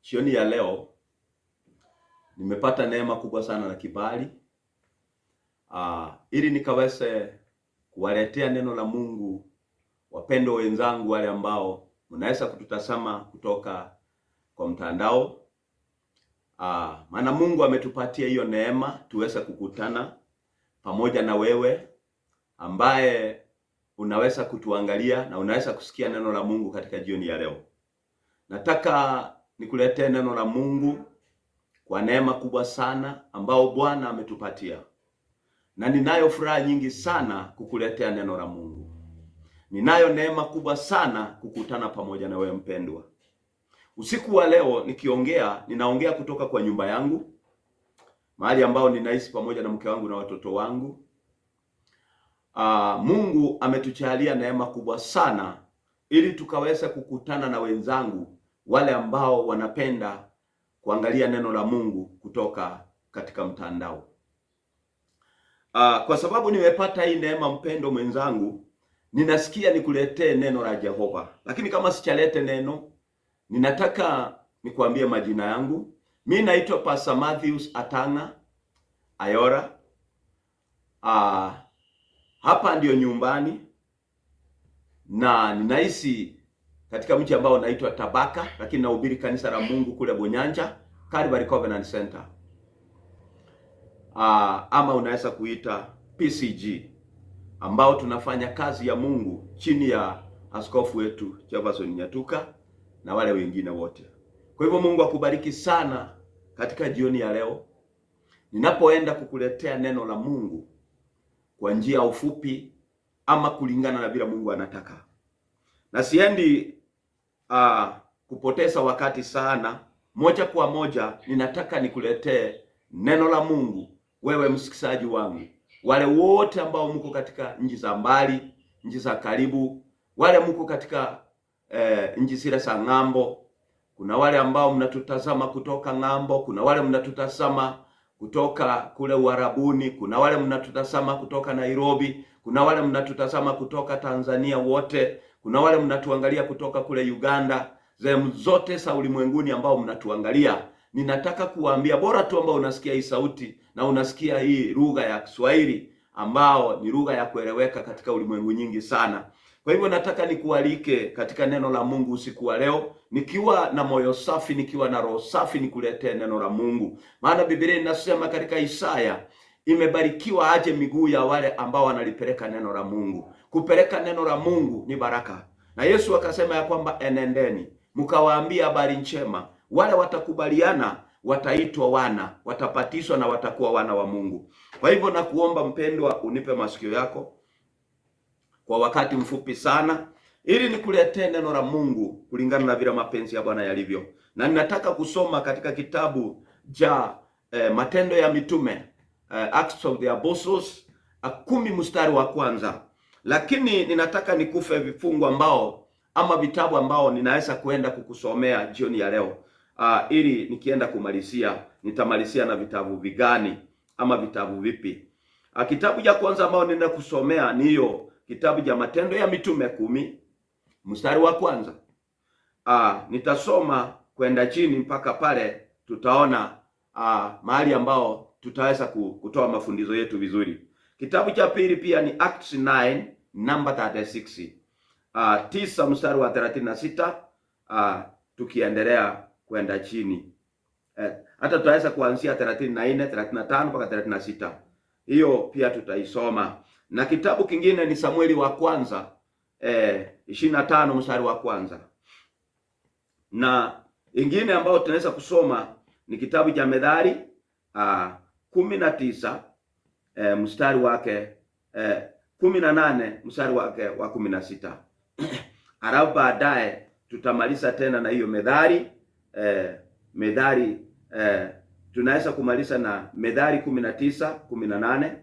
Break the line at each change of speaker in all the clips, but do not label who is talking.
Jioni ya leo nimepata neema kubwa sana na kibali ili nikaweze kuwaletea neno la Mungu wapendwa wenzangu wale ambao mnaweza kututazama kutoka kwa mtandao. Maana Mungu ametupatia hiyo neema tuweze kukutana pamoja na wewe ambaye unaweza kutuangalia na unaweza kusikia neno la Mungu katika jioni ya leo. Nataka nikuletee neno la Mungu kwa neema kubwa sana ambao Bwana ametupatia, na ninayo furaha nyingi sana kukuletea neno la Mungu. Ninayo neema kubwa sana kukutana pamoja na wewe mpendwa. Usiku wa leo nikiongea, ninaongea kutoka kwa nyumba yangu, mahali ambao ninaishi pamoja na mke wangu na watoto wangu. Mungu ametujalia neema kubwa sana ili tukaweza kukutana na wenzangu wale ambao wanapenda kuangalia neno la Mungu kutoka katika mtandao. Kwa sababu nimepata hii neema, mpendo mwenzangu, ninasikia nikuletee neno la Jehova. Lakini kama sichalete neno, ninataka nikuambie majina yangu. Mi naitwa Pastor Matthews Atanga Ayora. Hapa ndiyo nyumbani na ninaishi katika mji ambao unaitwa Tabaka, lakini nahubiri kanisa la Mungu kule Bunyanja, Calvary Covenant Center. Ama unaweza kuita PCG, ambao tunafanya kazi ya Mungu chini ya askofu wetu Jefferson Nyatuka na wale wengine wote. Kwa hivyo Mungu akubariki sana katika jioni ya leo ninapoenda kukuletea neno la Mungu kwa njia ya ufupi ama kulingana na vile Mungu anataka, na siendi kupoteza wakati sana. Moja kwa moja ninataka nikuletee neno la Mungu, wewe msikizaji wangu, wale wote ambao mko katika nchi za mbali, nchi za karibu, wale mko katika nchi zile za ng'ambo. Kuna wale ambao mnatutazama kutoka ng'ambo, kuna wale mnatutazama kutoka kule Uarabuni, kuna wale mnatutazama kutoka Nairobi, kuna wale mnatutazama kutoka Tanzania wote, kuna wale mnatuangalia kutoka kule Uganda, sehemu zote za ulimwenguni ambao mnatuangalia. Ninataka kuwaambia bora tu ambao unasikia hii sauti na unasikia hii lugha ya Kiswahili ambao ni lugha ya kueleweka katika ulimwengu nyingi sana. Kwa hivyo nataka nikualike katika neno la Mungu usiku wa leo, nikiwa na moyo safi, nikiwa na roho safi, nikuletee neno la Mungu. Maana Biblia inasema katika Isaya, imebarikiwa aje miguu ya wale ambao wanalipeleka neno la Mungu. Kupeleka neno la Mungu ni baraka, na Yesu akasema ya kwamba enendeni mkawaambia habari njema, wale watakubaliana wataitwa wana, watapatishwa na watakuwa wana wa Mungu. Kwa hivyo nakuomba mpendwa, unipe masikio yako kwa wakati mfupi sana, ili nikuletee neno la Mungu kulingana na vile mapenzi ya Bwana yalivyo, na ninataka kusoma katika kitabu cha Matendo ya Mitume, Acts of the Apostles 10 mstari wa kwanza, lakini ninataka nikupe vifungu ambao ama vitabu ambao ninaweza kuenda kukusomea jioni ya leo, ili nikienda kumalizia nitamalizia na vitabu vigani ama vitabu vipi. Kitabu cha kwanza ambao ninaenda kusomea ni hiyo kitabu cha Matendo ya Mitume 10 mstari wa kwanza. Nitasoma kwenda chini mpaka pale tutaona mahali ambao tutaweza kutoa mafundisho yetu vizuri. Kitabu cha pili pia ni Acts 9 number 36. 9 mstari wa 36, tukiendelea kwenda chini. Hata tutaweza kuanzia 34, 35 mpaka 36. Hiyo pia tutaisoma. Na kitabu kingine ni Samueli wa kwanza 25 mstari wa kwanza. Na ingine ambayo tunaweza kusoma ni kitabu cha Methali 19 mstari wake 18 mstari wake wa 16. Alafu baadaye tutamaliza tena na hiyo Methali, Methali tunaweza kumaliza na Methali 19:18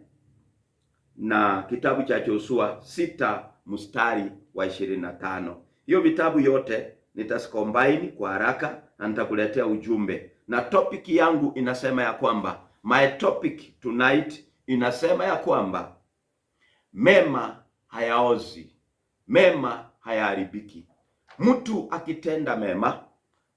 na kitabu cha Joshua 6 mstari wa 25. Hiyo vitabu yote nitazicombine kwa haraka na nitakuletea ujumbe. Na topic yangu inasema ya kwamba, my topic tonight inasema ya kwamba mema hayaozi, mema hayaharibiki. Mtu akitenda mema,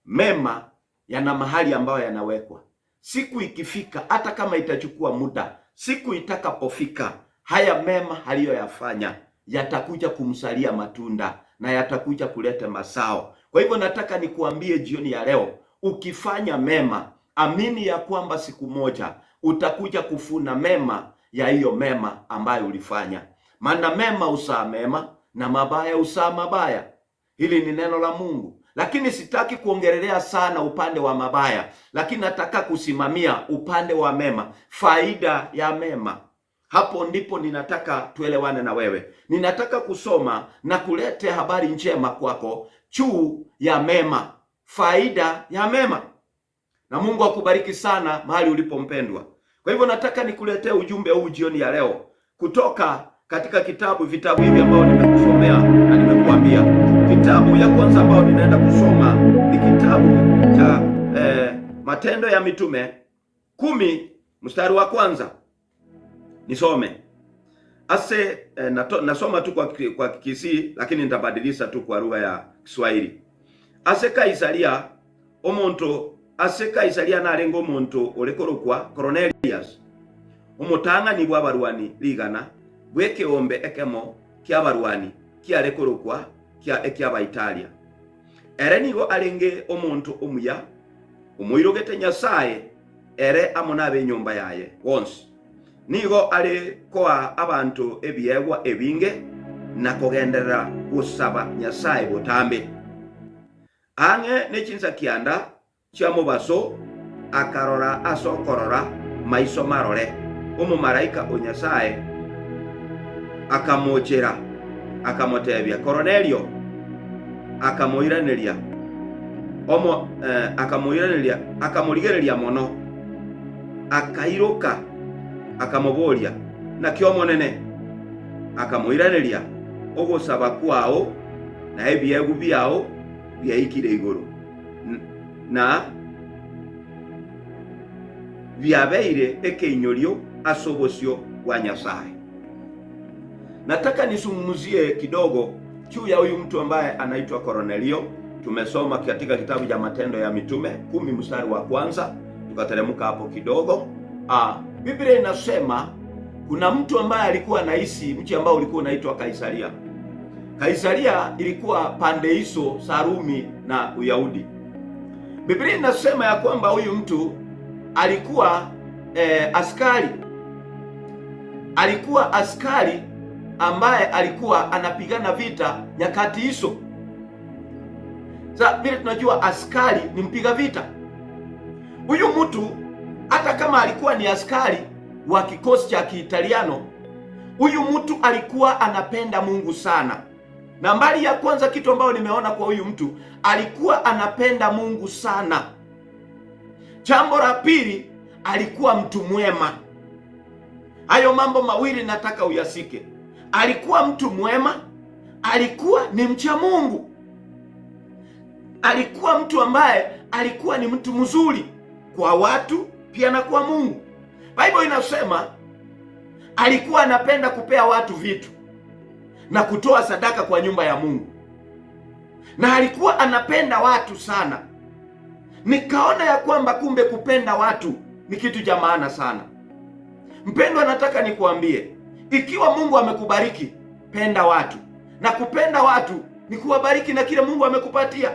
Mema yana mahali ambayo yanawekwa. Siku ikifika, hata kama itachukua muda, siku itakapofika, haya mema aliyoyafanya yatakuja kumsalia matunda na yatakuja kuleta mazao. Kwa hivyo nataka nikuambie jioni ya leo, ukifanya mema, amini ya kwamba siku moja utakuja kufuna mema ya hiyo mema ambayo ulifanya. Maana mema usaa mema na mabaya usaa mabaya. Hili ni neno la Mungu, lakini sitaki kuongelelea sana upande wa mabaya, lakini nataka kusimamia upande wa mema, faida ya mema. Hapo ndipo ninataka tuelewane na wewe. Ninataka kusoma na kulete habari njema kwako juu ya mema, faida ya mema. Na Mungu akubariki sana mahali ulipo mpendwa. Kwa hivyo nataka nikuletee ujumbe huu jioni ya leo kutoka katika vitabu hivi ambao nimekusomea na nimekuambia. Kitabu ya kwanza ambayo ninaenda kusoma ni kitabu cha Matendo ya Mitume 10 mstari wa kwanza. Nisome ase nasoma tu kwa Kisii, lakini nitabadilisha tu kwa lugha ya Kiswahili. Ase Kaisaria omuntu ase Kaisaria narenga omuntu orekorokwa Cornelius omotang'ani bwa abarwani rigana bw'ekeombe ekemo kia abarwani kiarekorokwa kia ekiabaitalia. Ere nigo arenge omuntu omuya omoirogete Nyasaye ere amo nabe enyomba yaye bonsi. Nigo are koa abantu ebiegwa ebinge na kogenderera gosaba Nyasaye botambe. Ang'e nechinsa kianda chia mobaso akarora asokorora maiso marore omomaraika o Nyasaye akamochera akamotebia Cornelio akamoiraneria omo akamoiraneria akamorigereria mono akairoka akamoboria nakio monene akamoiraneria ogosaba kwao na ebiegu biao byaikire igoro na byabeire ekeinyorio asobosio wa Nyasaye. Nataka nisungumuzie kidogo juu ya huyu mtu ambaye anaitwa Cornelio. Tumesoma katika kitabu cha Matendo ya Mitume 10 mstari wa kwanza, tukateremka hapo kidogo. Biblia inasema kuna mtu ambaye alikuwa anaishi mji ambao ulikuwa unaitwa Kaisaria. Kaisaria ilikuwa pande hizo za Rumi na Uyahudi. Biblia inasema ya kwamba huyu mtu alikuwa askari. Alikuwa askari ambaye alikuwa anapigana vita nyakati hizo. Sasa vile tunajua askari ni mpiga vita. Huyu mtu hata kama alikuwa ni askari wa kikosi cha Kiitaliano, huyu mtu alikuwa anapenda Mungu sana. Nambari ya kwanza kitu ambayo nimeona kwa huyu mtu, alikuwa anapenda Mungu sana. Jambo la pili, alikuwa mtu mwema. Hayo mambo mawili nataka uyasike. Alikuwa mtu mwema, alikuwa ni mcha Mungu. Alikuwa mtu ambaye alikuwa ni mtu mzuri kwa watu pia na kwa Mungu. Bible inasema alikuwa anapenda kupea watu vitu na kutoa sadaka kwa nyumba ya Mungu. Na alikuwa anapenda watu sana. Nikaona ya kwamba kumbe kupenda watu ni kitu cha maana sana. Mpendwa, nataka nikuambie, ikiwa Mungu amekubariki, penda watu. Na kupenda watu ni kuwabariki na kile Mungu amekupatia.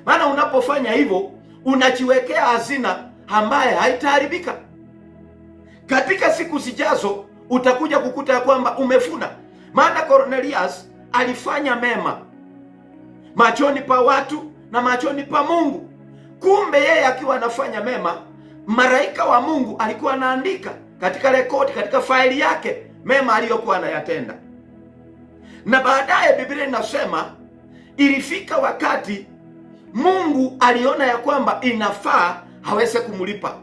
Maana unapofanya hivyo, unajiwekea hazina ambaye haitaharibika. Katika siku zijazo utakuja kukuta ya kwamba umefuna. Maana Cornelius alifanya mema machoni pa watu na machoni pa Mungu. Kumbe yeye akiwa anafanya mema, malaika wa Mungu alikuwa anaandika katika rekodi, katika faili yake mema aliyokuwa anayatenda. Na baadaye Biblia inasema ilifika wakati Mungu aliona ya kwamba inafaa haweze kumlipa,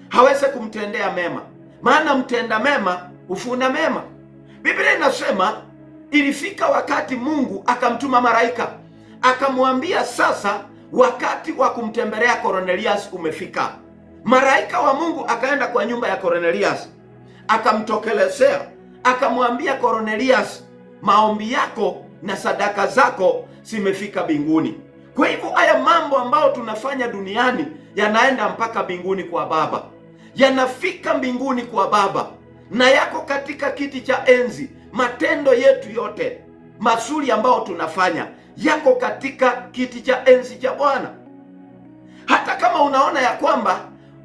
haweze kumtendea mema, maana mtenda mema hufuna mema. Biblia inasema ilifika wakati Mungu akamtuma malaika akamwambia, sasa wakati wa kumtembelea Cornelius umefika. Malaika wa Mungu akaenda kwa nyumba ya Cornelius akamtokelezea, akamwambia Cornelius, maombi yako na sadaka zako zimefika mbinguni. Kwa hivyo haya mambo ambayo tunafanya duniani yanaenda mpaka mbinguni kwa Baba, yanafika mbinguni kwa Baba na yako katika kiti cha enzi. Matendo yetu yote mazuri ambayo tunafanya yako katika kiti cha enzi cha Bwana. Hata kama unaona ya kwamba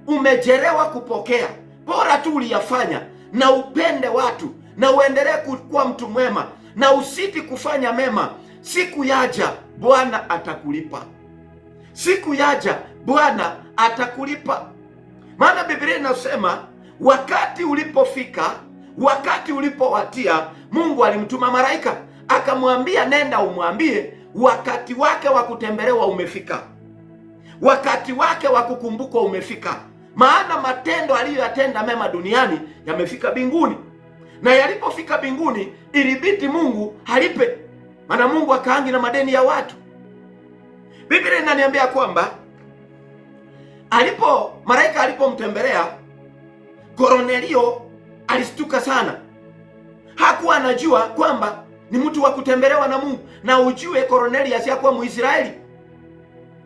umechelewa kupokea, bora tu uliyafanya na upende watu na uendelee kuwa mtu mwema na usiti kufanya mema, siku yaja Bwana atakulipa. Siku yaja Bwana atakulipa. Maana Biblia inasema wakati ulipofika, wakati ulipowatia, Mungu alimtuma malaika akamwambia, nenda umwambie wakati wake wa kutembelewa umefika, wakati wake wa kukumbukwa umefika. Maana matendo aliyoyatenda mema duniani yamefika mbinguni, na yalipofika mbinguni ilibidi Mungu alipe, maana Mungu akaangi na madeni ya watu. Biblia inaniambia kwamba alipo malaika alipomtembelea Kornelio alistuka sana, hakuwa anajua kwamba ni mtu wa kutembelewa na Mungu. Na ujue Kornelius hakuwa Mwisraeli,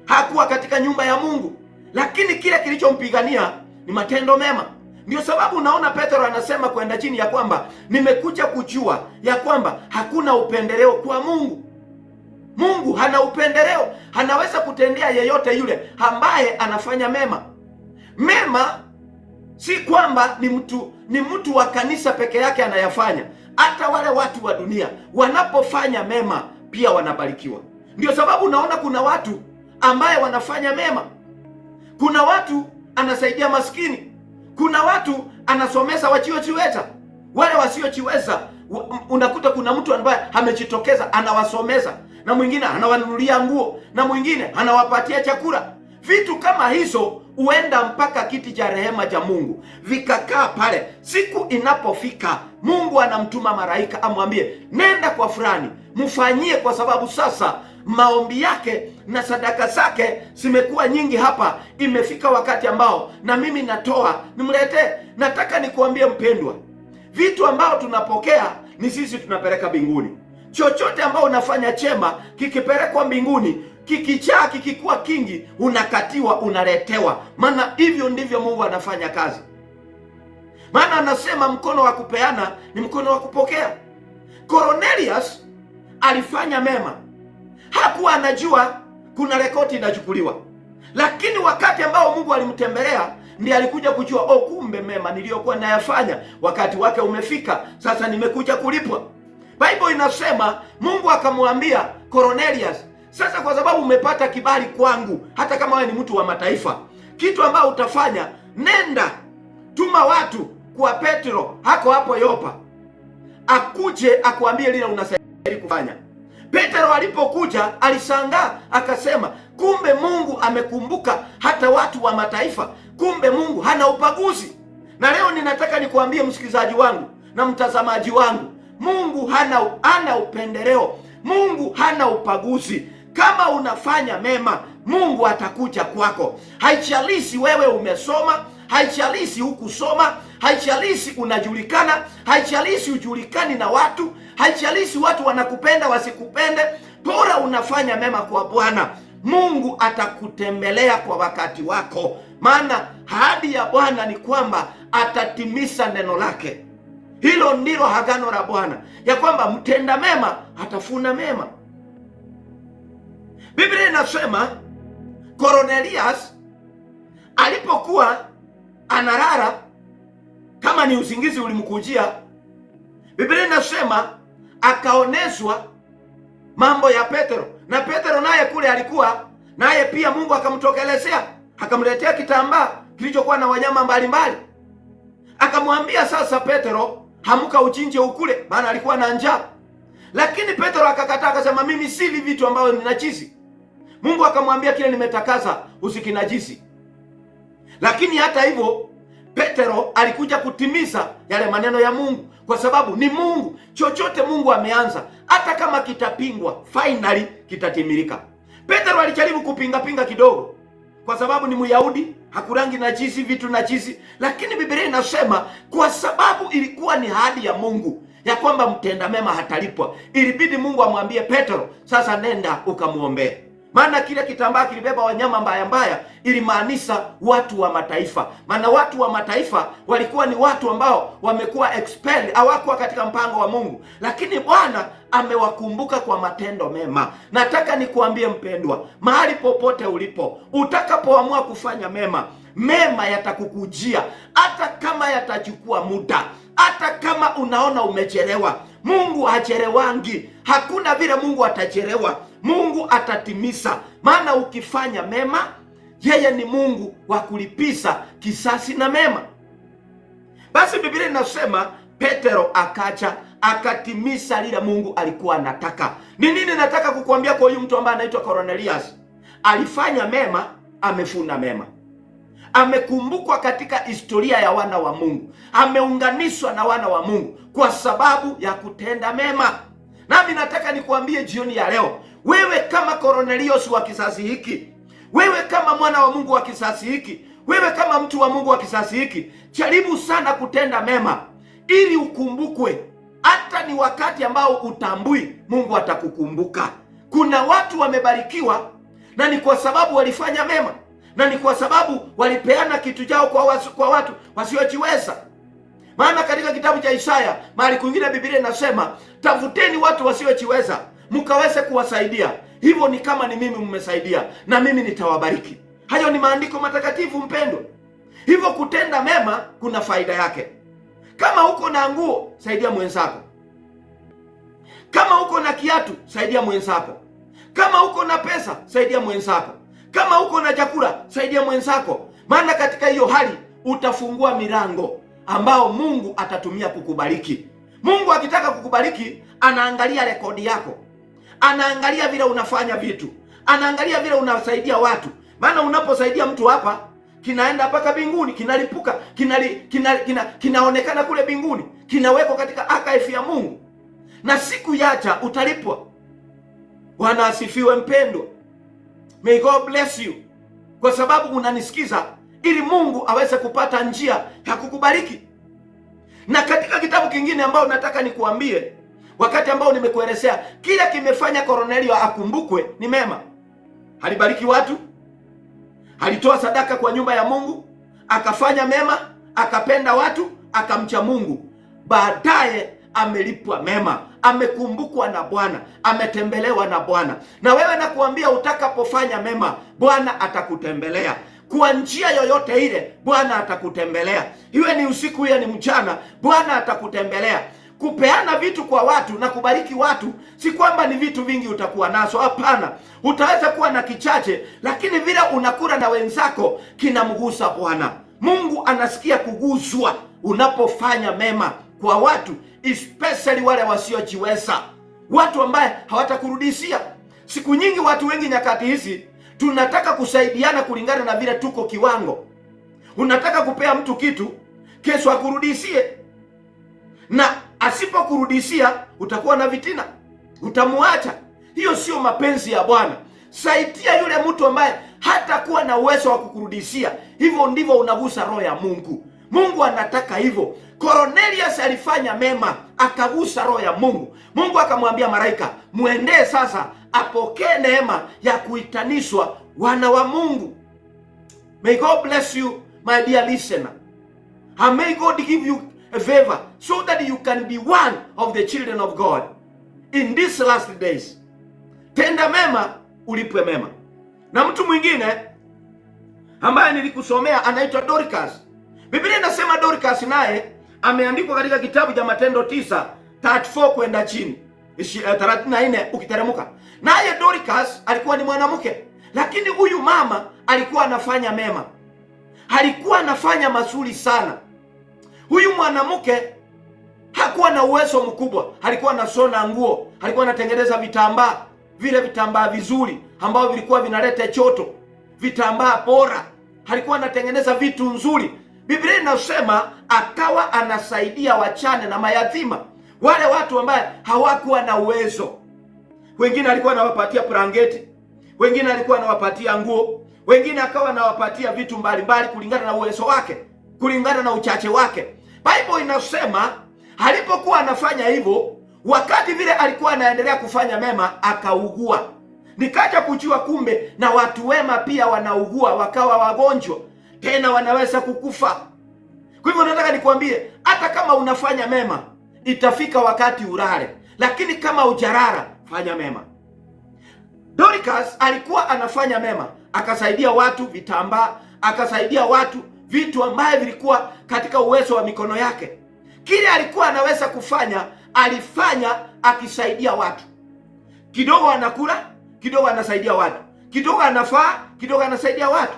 hakuwa katika nyumba ya Mungu, lakini kile kilichompigania ni matendo mema. Ndio sababu unaona Petro anasema kwenda chini ya kwamba nimekuja kujua ya kwamba hakuna upendeleo kwa Mungu. Mungu hana upendeleo, anaweza kutendea yeyote yule ambaye anafanya mema. Mema si kwamba ni mtu wa kanisa peke yake anayafanya. Hata wale watu wa dunia wanapofanya mema pia wanabarikiwa. Ndio sababu unaona kuna watu ambaye wanafanya mema, kuna watu anasaidia maskini, kuna watu anasomesa wasiojiweza. Wale wasiojiweza unakuta kuna mtu ambaye amejitokeza anawasomeza, na mwingine anawanunulia nguo, na mwingine anawapatia chakula. Vitu kama hizo huenda mpaka kiti cha rehema cha Mungu vikakaa pale. Siku inapofika, Mungu anamtuma malaika amwambie, nenda kwa fulani mfanyie, kwa sababu sasa maombi yake na sadaka zake zimekuwa nyingi hapa. Imefika wakati ambao na mimi natoa nimletee. Nataka nikuambie mpendwa, vitu ambao tunapokea ni sisi tunapeleka mbinguni. Chochote ambao unafanya chema kikipelekwa mbinguni, kikichaa, kikikuwa kingi, unakatiwa, unaletewa. Maana hivyo ndivyo Mungu anafanya kazi. Maana anasema mkono wa kupeana ni mkono wa kupokea. Cornelius alifanya mema, hakuwa anajua kuna rekodi inachukuliwa, lakini wakati ambao Mungu alimtembelea ndiye alikuja kujua, oh, kumbe mema niliyokuwa nayafanya wakati wake umefika, sasa nimekuja kulipwa. Bible inasema Mungu akamwambia Cornelius, sasa kwa sababu umepata kibali kwangu, hata kama wewe ni mtu wa mataifa, kitu ambao utafanya, nenda tuma watu kwa Petro hako hapo Yopa, akuje akuambie lile unastahili kufanya. Petro alipokuja alishangaa, akasema kumbe Mungu amekumbuka hata watu wa mataifa, kumbe Mungu hana ubaguzi. Na leo ninataka nikuambie msikilizaji wangu na mtazamaji wangu, Mungu hana upendeleo, Mungu hana ubaguzi. Kama unafanya mema, Mungu atakuja kwako. Haijalishi wewe umesoma, haijalishi hukusoma, haijalishi unajulikana, haijalishi hujulikani na watu, haijalishi watu wanakupenda wasikupende, bora unafanya mema kwa Bwana, Mungu atakutembelea kwa wakati wako. Maana ahadi ya Bwana ni kwamba atatimiza neno lake. Hilo ndilo agano la Bwana, ya kwamba mtenda mema atafuna mema. Biblia inasema Cornelius alipokuwa analala, kama ni usingizi ulimkujia, Biblia inasema akaonezwa mambo ya Petro, na Petro naye kule alikuwa naye pia, Mungu akamtokelezea akamletea kitambaa kilichokuwa na wanyama mbalimbali, akamwambia sasa, Petro, hamka uchinje ukule, maana alikuwa na njaa. Lakini Petro akakataa, akasema mimi sili vitu ambavyo ni najisi. Mungu akamwambia kile nimetakaza usikinajisi. Lakini hata hivyo Petro alikuja kutimiza yale maneno ya Mungu, kwa sababu ni Mungu. Chochote Mungu ameanza, hata kama kitapingwa, finally kitatimilika. Petro alijaribu kupingapinga kidogo, kwa sababu ni Myahudi, hakurangi najisi vitu najisi, lakini Biblia inasema kwa sababu ilikuwa ni ahadi ya Mungu ya kwamba mtenda mema hatalipwa, ilibidi Mungu amwambie Petro, sasa nenda ukamwombee. Maana kile kitambaa kilibeba wanyama mbaya mbaya, ilimaanisha watu wa mataifa. Maana watu wa mataifa walikuwa ni watu ambao wamekuwa expelled, hawakuwa katika mpango wa Mungu, lakini Bwana amewakumbuka kwa matendo mema. Nataka nikuambie mpendwa, mahali popote ulipo, utakapoamua kufanya mema, mema yatakukujia, hata kama yatachukua muda, hata kama unaona umechelewa. Mungu hachelewangi, hakuna vile Mungu atachelewa. Mungu atatimiza, maana ukifanya mema, yeye ni Mungu wa kulipiza kisasi na mema. Basi Biblia inasema Petero akaja akatimiza lile Mungu alikuwa anataka. Ni nini nataka kukuambia kwa huyu mtu ambaye anaitwa Cornelius? Alifanya mema, amefuna mema, amekumbukwa katika historia ya wana wa Mungu, ameunganishwa na wana wa Mungu kwa sababu ya kutenda mema. Nami nataka nikuambie jioni ya leo, wewe kama Cornelius wa kizazi hiki, wewe kama mwana wa Mungu wa kizazi hiki, wewe kama mtu wa Mungu wa kizazi hiki, jaribu sana kutenda mema ili ukumbukwe. Hata ni wakati ambao utambui, Mungu atakukumbuka. Kuna watu wamebarikiwa na ni kwa sababu walifanya mema, na ni kwa sababu walipeana kitu chao kwa watu wasiojiweza. Maana katika kitabu cha Isaya mahali kwingine Biblia inasema, tafuteni watu wasiojiweza mkaweze kuwasaidia, hivyo ni kama ni mimi mmesaidia, na mimi nitawabariki. Hayo ni maandiko matakatifu mpendwa. Hivyo kutenda mema kuna faida yake. Kama uko na nguo, saidia mwenzako. Kama uko na kiatu, saidia mwenzako. Kama uko na pesa, saidia mwenzako. Kama uko na chakula, saidia mwenzako. Maana katika hiyo hali utafungua milango ambao Mungu atatumia kukubariki. Mungu akitaka kukubariki, anaangalia rekodi yako, anaangalia vile unafanya vitu, anaangalia vile unasaidia watu. Maana unaposaidia mtu hapa, kinaenda mpaka mbinguni, kinalipuka, kinaonekana kule mbinguni, kinawekwa katika archive ya Mungu, na siku yaja utalipwa. Bwana asifiwe mpendwa. May God bless you, kwa sababu unanisikiza ili Mungu aweze kupata njia ya kukubariki. Na katika kitabu kingine ambao nataka nikuambie, wakati ambao nimekuelezea kile kimefanya Kornelio akumbukwe ni mema. Alibariki watu, alitoa sadaka kwa nyumba ya Mungu, akafanya mema, akapenda watu, akamcha Mungu. Baadaye amelipwa mema, amekumbukwa na Bwana, ametembelewa na Bwana. Na wewe nakuambia, utakapofanya mema, Bwana atakutembelea kwa njia yoyote ile. Bwana atakutembelea, iwe ni usiku, iwe ni mchana, Bwana atakutembelea. Kupeana vitu kwa watu na kubariki watu si kwamba ni vitu vingi utakuwa nazo. Hapana, utaweza kuwa na kichache, lakini vile unakula na wenzako kinamgusa Bwana. Mungu anasikia kuguswa unapofanya mema kwa watu, especially wale wasiojiweza, watu ambaye hawatakurudishia. Siku nyingi watu wengi nyakati hizi tunataka kusaidiana kulingana na vile tuko kiwango. Unataka kupea mtu kitu, kesho akurudishie, na asipokurudishia utakuwa na vitina, utamuacha. Hiyo sio mapenzi ya Bwana. Saidia yule mtu ambaye hatakuwa na uwezo wa kukurudishia. Hivyo ndivyo unagusa roho ya Mungu. Mungu anataka hivyo. Cornelius alifanya mema, akagusa roho ya Mungu. Mungu akamwambia malaika, muendee sasa apokee neema ya kuitanishwa wana wa Mungu. May God bless you my dear listener. And may God give you a favor so that you can be one of the children of God in these last days. Tenda mema ulipwe mema. Na mtu mwingine ambaye nilikusomea anaitwa Dorcas. Biblia inasema Dorcas naye ameandikwa katika kitabu cha Matendo 9:34 kwenda chini, 34 ukiteremuka. Naye Dorcas alikuwa ni mwanamke, lakini huyu mama alikuwa anafanya mema, alikuwa anafanya mazuri sana. Huyu mwanamke hakuwa na uwezo mkubwa, alikuwa anashona nguo, alikuwa anatengeneza vitambaa, vile vitambaa vizuri ambavyo vilikuwa vinaleta joto, vitambaa bora, alikuwa anatengeneza vitu nzuri. Biblia inasema akawa anasaidia wachane na mayatima, wale watu ambaye hawakuwa na uwezo. Wengine alikuwa anawapatia blanketi, wengine alikuwa anawapatia nguo, wengine akawa anawapatia vitu mbalimbali kulingana na uwezo wake, kulingana na uchache wake. Bible inasema alipokuwa anafanya hivyo, wakati vile alikuwa anaendelea kufanya mema, akaugua. Nikaja kujua kumbe na watu wema pia wanaugua wakawa wagonjwa, tena wanaweza kukufa. Kwa hivyo nataka nikwambie, hata kama unafanya mema, itafika wakati ulale, lakini kama hujalala, fanya mema. Dorcas alikuwa anafanya mema, akasaidia watu vitambaa, akasaidia watu vitu ambavyo vilikuwa katika uwezo wa mikono yake. Kile alikuwa anaweza kufanya, alifanya akisaidia watu. Kidogo anakula, kidogo anasaidia watu, kidogo anafaa, kidogo anasaidia watu.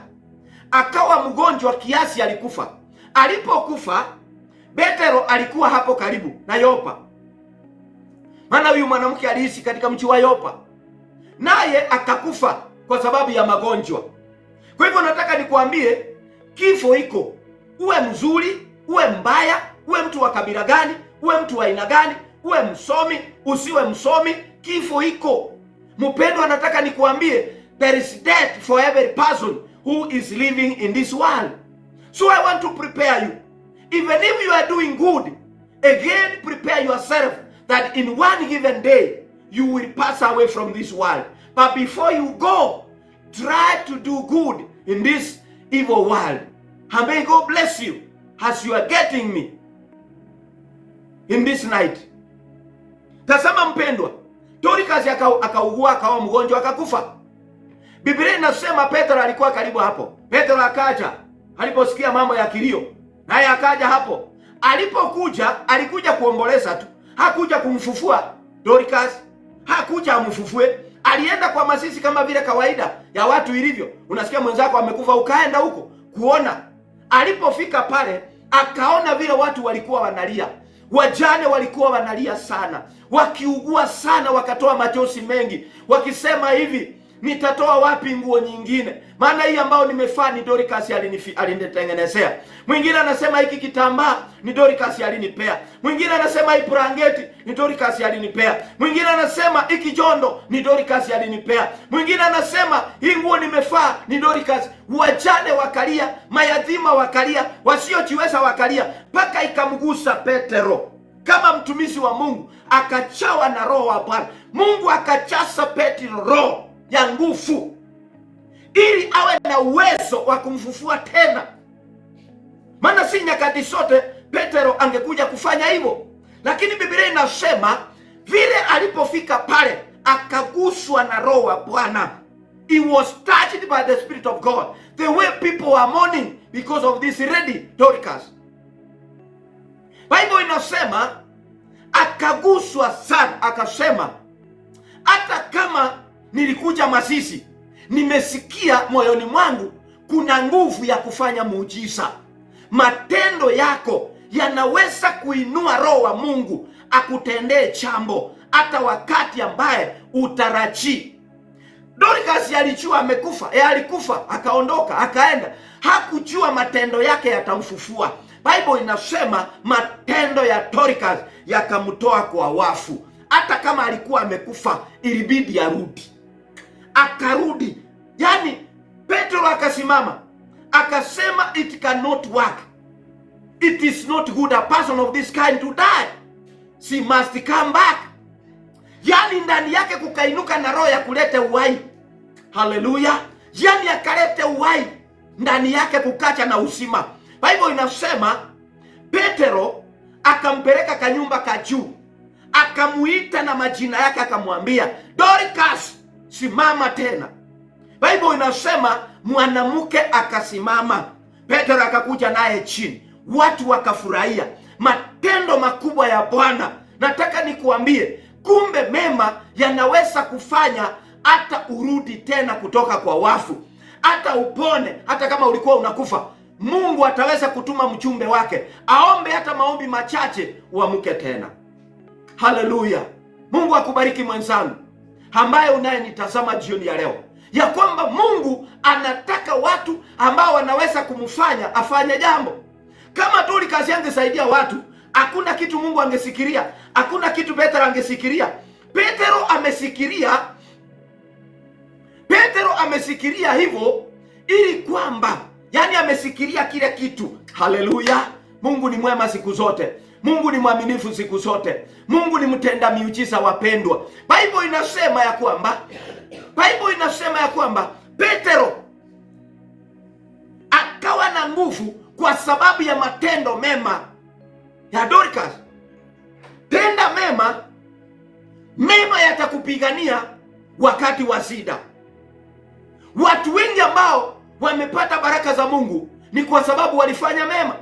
Akawa mgonjwa kiasi alikufa. Alipokufa, Petero alikuwa hapo karibu na Yopa, maana huyu mwanamke aliishi katika mji wa Yopa, naye akakufa kwa sababu ya magonjwa. Kwa hivyo nataka nikuambie, kifo iko, uwe mzuri uwe mbaya, uwe mtu wa kabila gani, uwe mtu wa aina gani, uwe msomi usiwe msomi, kifo iko. Mpendwa, nataka nikuambie, there is death for every person who is living in this world. So I want to prepare you. Even if you are doing good, again prepare yourself that in one given day you will pass away from this world. But before you go, try to do good in this evil world. And may God bless you as you are getting me in this night. Tazama mpendwa, Dorcas akaugua akawa mgonjwa akakufa. Biblia inasema Petro alikuwa karibu hapo. Petro akaja aliposikia mambo ya kilio, naye akaja hapo. Alipokuja alikuja kuomboleza tu, hakuja kumfufua Dorcas, hakuja amfufue. Alienda kwa mazishi kama vile kawaida ya watu ilivyo. Unasikia mwenzako amekufa, ukaenda huko kuona. Alipofika pale akaona vile watu walikuwa wanalia, wajane walikuwa wanalia sana, wakiugua sana, wakatoa machozi mengi, wakisema hivi, nitatoa wapi nguo nyingine? Maana hii ambayo nimefaa ni Dorcas alinitengenezea. Mwingine anasema hiki kitambaa ni Dorcas alinipea. Mwingine anasema hii blanketi ni Dorcas alinipea. Mwingine anasema hiki jondo ni Dorcas alinipea. Mwingine anasema hii nguo nimefaa ni Dorcas. Wajane wakalia, mayatima wakalia, wasiojiweza wakalia, mpaka ikamgusa Petero kama mtumishi wa Mungu, akajawa na roho wa Bwana. Mungu akajaza Petro roho ya nguvu ili awe na uwezo wa kumfufua tena. Maana si nyakati zote Petero angekuja kufanya hivyo, lakini Biblia inasema vile alipofika pale akaguswa na roho wa Bwana. He was touched by the Spirit of God. The way people were mourning because of this lady Dorcas. Bible inasema akaguswa sana, akasema hata kama nilikuja mazishi, nimesikia moyoni mwangu kuna nguvu ya kufanya muujiza. Matendo yako yanaweza kuinua roho wa Mungu akutendee jambo hata wakati ambaye utarajii. Dorcas alijua amekufa, alikufa akaondoka akaenda, hakujua matendo yake yatamfufua. Bible inasema matendo ya Dorcas yakamtoa kwa wafu. Hata kama alikuwa amekufa, ilibidi arudi, akarudi. Yani Petro akasimama akasema, it cannot work, it is not good a person of this kind to die, she must come back. Yani ndani yake kukainuka na roho ya kuleta uhai. Haleluya! Yani akalete uhai ndani yake, kukacha na uzima. Bible inasema Petero akampeleka kanyumba ka juu, akamuita na majina yake, akamwambia Dorcas, simama tena. Bible inasema mwanamke akasimama. Petero akakuja naye chini, watu wakafurahia matendo makubwa ya Bwana. Nataka nikuambie, kumbe mema yanaweza kufanya hata urudi tena kutoka kwa wafu, hata upone, hata kama ulikuwa unakufa. Mungu ataweza kutuma mjumbe wake aombe hata maombi machache, uamke tena. Haleluya! Mungu akubariki mwenzangu ambaye unayenitazama jioni ya leo, ya kwamba Mungu anataka watu ambao wanaweza kumfanya afanye jambo. Kama Dorcas angesaidia watu, hakuna kitu Mungu angesikiria, hakuna kitu Petero angesikiria. Petero amesikiria hivyo ili kwamba, yani amesikiria kile kitu. Haleluya! Mungu ni mwema siku zote. Mungu ni mwaminifu siku zote. Mungu ni mtenda miujiza, wapendwa. Bible inasema ya kwamba Petero akawa na nguvu kwa sababu ya matendo mema ya Dorcas. Tenda mema, mema yatakupigania wakati wa shida. Watu wengi ambao wamepata baraka za Mungu ni kwa sababu walifanya mema.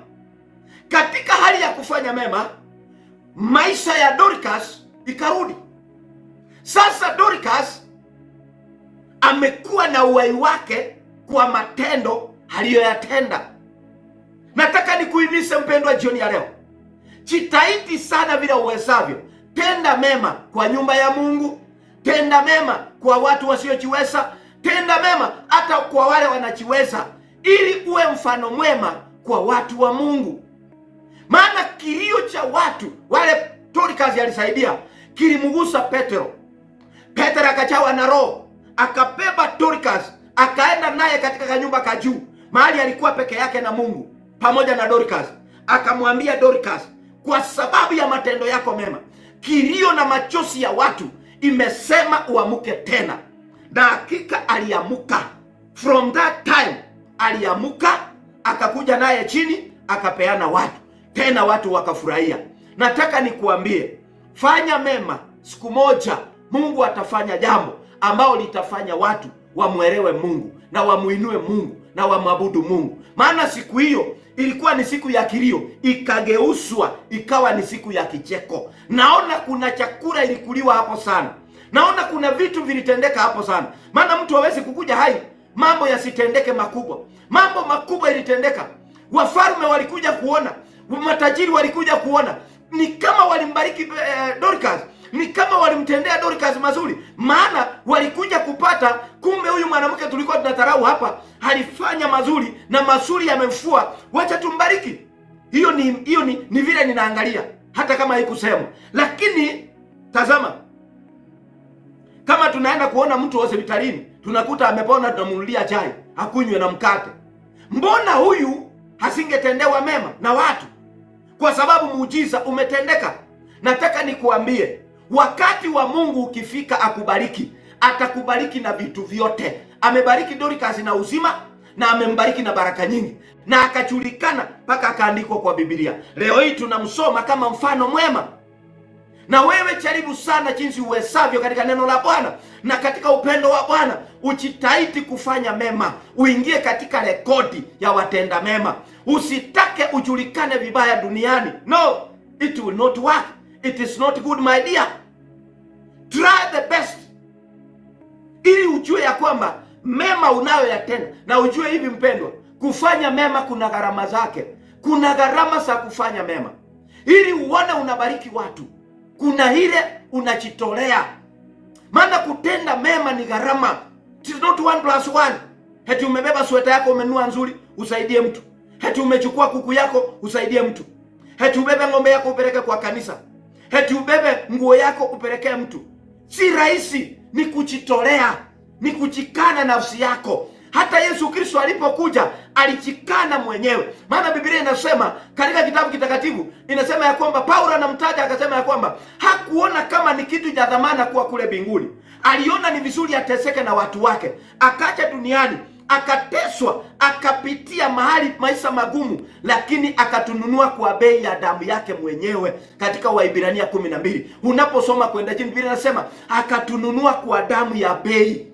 Katika hali ya kufanya mema, maisha ya Dorcas ikarudi. Sasa Dorcas amekuwa na uhai wake kwa matendo aliyoyatenda. Nataka nikuhimize mpendwa, jioni ya leo, jitahidi sana vile uwezavyo, tenda mema kwa nyumba ya Mungu, tenda mema kwa watu wasiojiweza, tenda mema hata kwa wale wanajiweza, ili uwe mfano mwema kwa watu wa Mungu. Maana kilio cha watu wale Dorcas alisaidia kilimgusa Petero. Petero akajawa na roho, akabeba Dorcas akaenda naye katika kanyumba ka juu, mahali alikuwa peke yake na Mungu pamoja na Dorcas. Akamwambia Dorcas, kwa sababu ya matendo yako mema, kilio na machozi ya watu imesema uamuke tena. Na hakika aliamuka. From that time aliamuka, akakuja naye chini, akapeana watu tena, watu wakafurahia. Nataka nikuambie, fanya mema, siku moja Mungu atafanya jambo ambao litafanya watu wamwelewe Mungu na wamuinue Mungu na wamwabudu Mungu. Maana siku hiyo ilikuwa ni siku ya kilio, ikageuzwa ikawa ni siku ya kicheko. Naona kuna chakula ilikuliwa hapo sana, naona kuna vitu vilitendeka hapo sana. Maana mtu hawezi kukuja hai mambo yasitendeke makubwa. Mambo makubwa ilitendeka, wafalme walikuja kuona, matajiri walikuja kuona, ni kama walimbariki Dorcas, ni kama walimtendea Dorcas mazuri, maana walikuja kupata, kumbe huyu mwanamke tulikuwa tunadharau hapa alifanya mazuri na mazuri yamemfua, wacha tumbariki. Hiyo ni vile ninaangalia, hata kama haikusemwa, lakini tazama, kama tunaenda kuona mtu hospitalini tunakuta amepona, tunamnunulia chai akunywe na mkate. Mbona huyu asingetendewa mema na watu? Kwa sababu muujiza umetendeka. Nataka nikuambie, wakati wa Mungu ukifika akubariki, atakubariki na vitu vyote. Amebariki Dorcas na uzima na amembariki na baraka nyingi, na akajulikana mpaka akaandikwa kwa Biblia. Leo hii tunamsoma kama mfano mwema. Na wewe jaribu sana jinsi uwezavyo katika neno la Bwana na katika upendo wa Bwana, ujitahidi kufanya mema, uingie katika rekodi ya watenda mema. Usitake ujulikane vibaya duniani. No, it will not work. It is not good, my dear. Try the best ili ujue ya kwamba mema unayoyatenda, na ujue hivi mpendwa, kufanya mema kuna gharama zake. Kuna gharama za kufanya mema, ili uone unabariki watu. Kuna ile unajitolea, maana kutenda mema ni gharama. It is not one plus one. Eti umebeba sweta yako umenunua nzuri, usaidie mtu. Eti umechukua kuku yako usaidie mtu. Eti ubebe ng'ombe yako upeleke kwa kanisa. Eti ubebe nguo yako upelekee mtu. Si rahisi, ni kujitolea, ni kujikana nafsi yako. Hata Yesu Kristo alipokuja alijikana mwenyewe, maana Biblia inasema katika kitabu kitakatifu inasema ya kwamba Paulo anamtaja akasema ya kwamba hakuona kama ni kitu cha dhamana kuwa kule mbinguni, aliona ni vizuri ateseke na watu wake, akaja duniani akateswa, akapitia mahali maisha magumu, lakini akatununua kwa bei ya damu yake mwenyewe. Katika Waibrania 12 unaposoma kwenda chini, Biblia inasema akatununua kwa damu ya bei,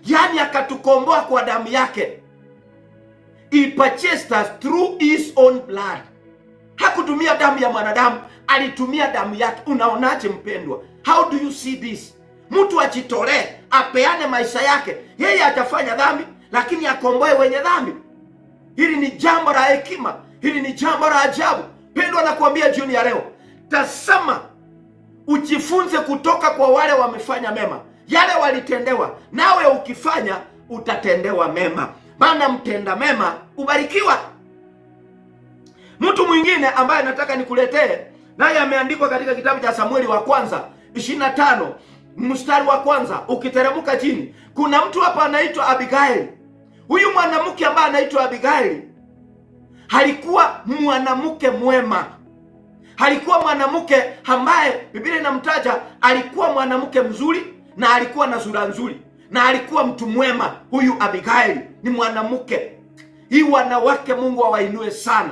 yaani akatukomboa kwa damu yake. He purchased us through his own blood. Hakutumia damu ya mwanadamu, alitumia damu yake. Unaonaje mpendwa? How do you see this? Mtu ajitolee, apeane maisha yake, yeye atafanya dhambi, lakini akomboe wenye dhambi. Hili ni jambo la hekima, hili ni jambo la ajabu. Pendwa, nakuambia jioni ya leo, tazama, ujifunze kutoka kwa wale wamefanya mema, yale walitendewa, nawe ukifanya utatendewa mema, maana mtenda mema ubarikiwa. Mtu mwingine ambaye nataka nikuletee naye ameandikwa katika kitabu cha Samueli wa kwanza 25 mstari wa kwanza ukiteremka chini, kuna mtu hapa anaitwa Abigail. Huyu mwanamke ambaye anaitwa Abigail alikuwa mwanamke mwema, Alikuwa mwanamke ambaye Biblia inamtaja alikuwa mwanamke mzuri na alikuwa na sura nzuri na alikuwa mtu mwema. Huyu Abigaili ni mwanamke. Hii wanawake Mungu awainue sana.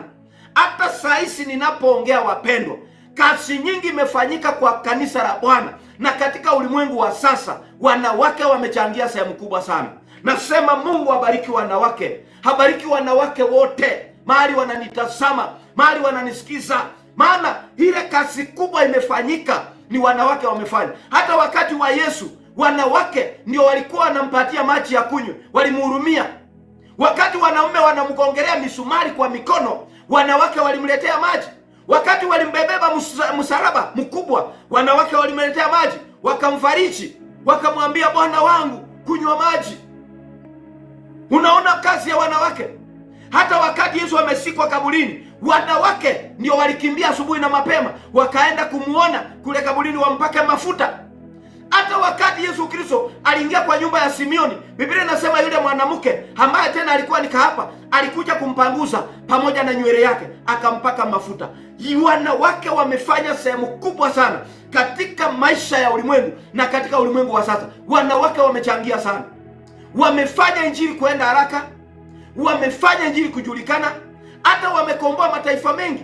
Hata saa hizi ninapoongea, wapendwa, kazi nyingi imefanyika kwa kanisa la Bwana, na katika ulimwengu wa sasa wanawake wamechangia sehemu kubwa sana. Nasema Mungu abariki wanawake, habariki wanawake wote mahali wananitazama, mahali wananisikiza, maana ile kazi kubwa imefanyika ni wanawake wamefanya. Hata wakati wa Yesu wanawake ndio walikuwa wanampatia maji ya kunywa, walimhurumia. Wakati wanaume wanamgongelea misumari kwa mikono, wanawake walimletea maji. Wakati walimbebeba msalaba mkubwa, wanawake walimletea maji, wakamfariji, wakamwambia Bwana wangu, kunywa maji. Unaona kazi ya wanawake. Hata wakati Yesu amesikwa kaburini, wanawake ndio walikimbia asubuhi na mapema, wakaenda kumuona kule kaburini, wampake mafuta. Hata wakati Yesu Kristo aliingia kwa nyumba ya Simioni, Biblia inasema yule mwanamke ambaye tena alikuwa ni kahaba alikuja kumpanguza pamoja na nywele yake akampaka mafuta. Wanawake wamefanya sehemu kubwa sana katika maisha ya ulimwengu na katika ulimwengu wa sasa. Wanawake wamechangia sana, wamefanya injili kuenda haraka, wamefanya injili kujulikana, hata wamekomboa mataifa mengi.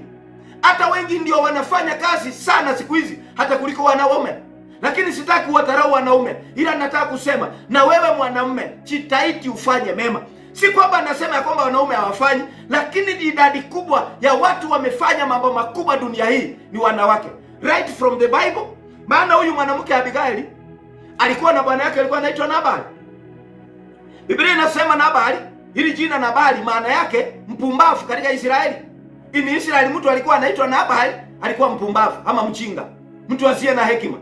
Hata wengi ndio wanafanya kazi sana siku hizi hata kuliko wanaume. Lakini sitaki kuwadharau wanaume, ila nataka kusema na wewe mwanamume, jitahidi ufanye mema. Si kwamba nasema ya kwamba wanaume hawafanyi, lakini idadi kubwa ya watu wamefanya mambo makubwa dunia hii ni wanawake, right from the Bible. Maana huyu mwanamke Abigaili alikuwa na bwana yake alikuwa anaitwa Nabali. Biblia inasema Nabali, hili jina Nabali maana yake mpumbavu katika Israeli. In Israeli mtu alikuwa anaitwa Nabali, alikuwa mpumbavu ama mjinga, mtu asiye na hekima.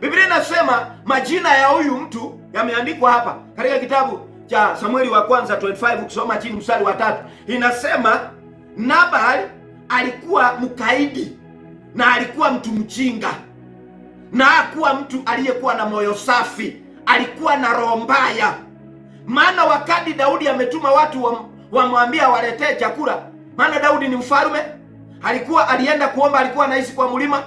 Biblia inasema majina ya huyu mtu yameandikwa hapa katika kitabu cha Samueli wa kwanza 25, ukisoma chini mstari wa 3, inasema Nabali alikuwa mkaidi na alikuwa mtu mjinga na hakuwa mtu aliyekuwa na moyo safi, alikuwa na roho mbaya. Maana wakati Daudi ametuma watu wamwambia waletee chakula, maana Daudi ni mfalme, alikuwa alienda kuomba, alikuwa anaishi kwa mlima,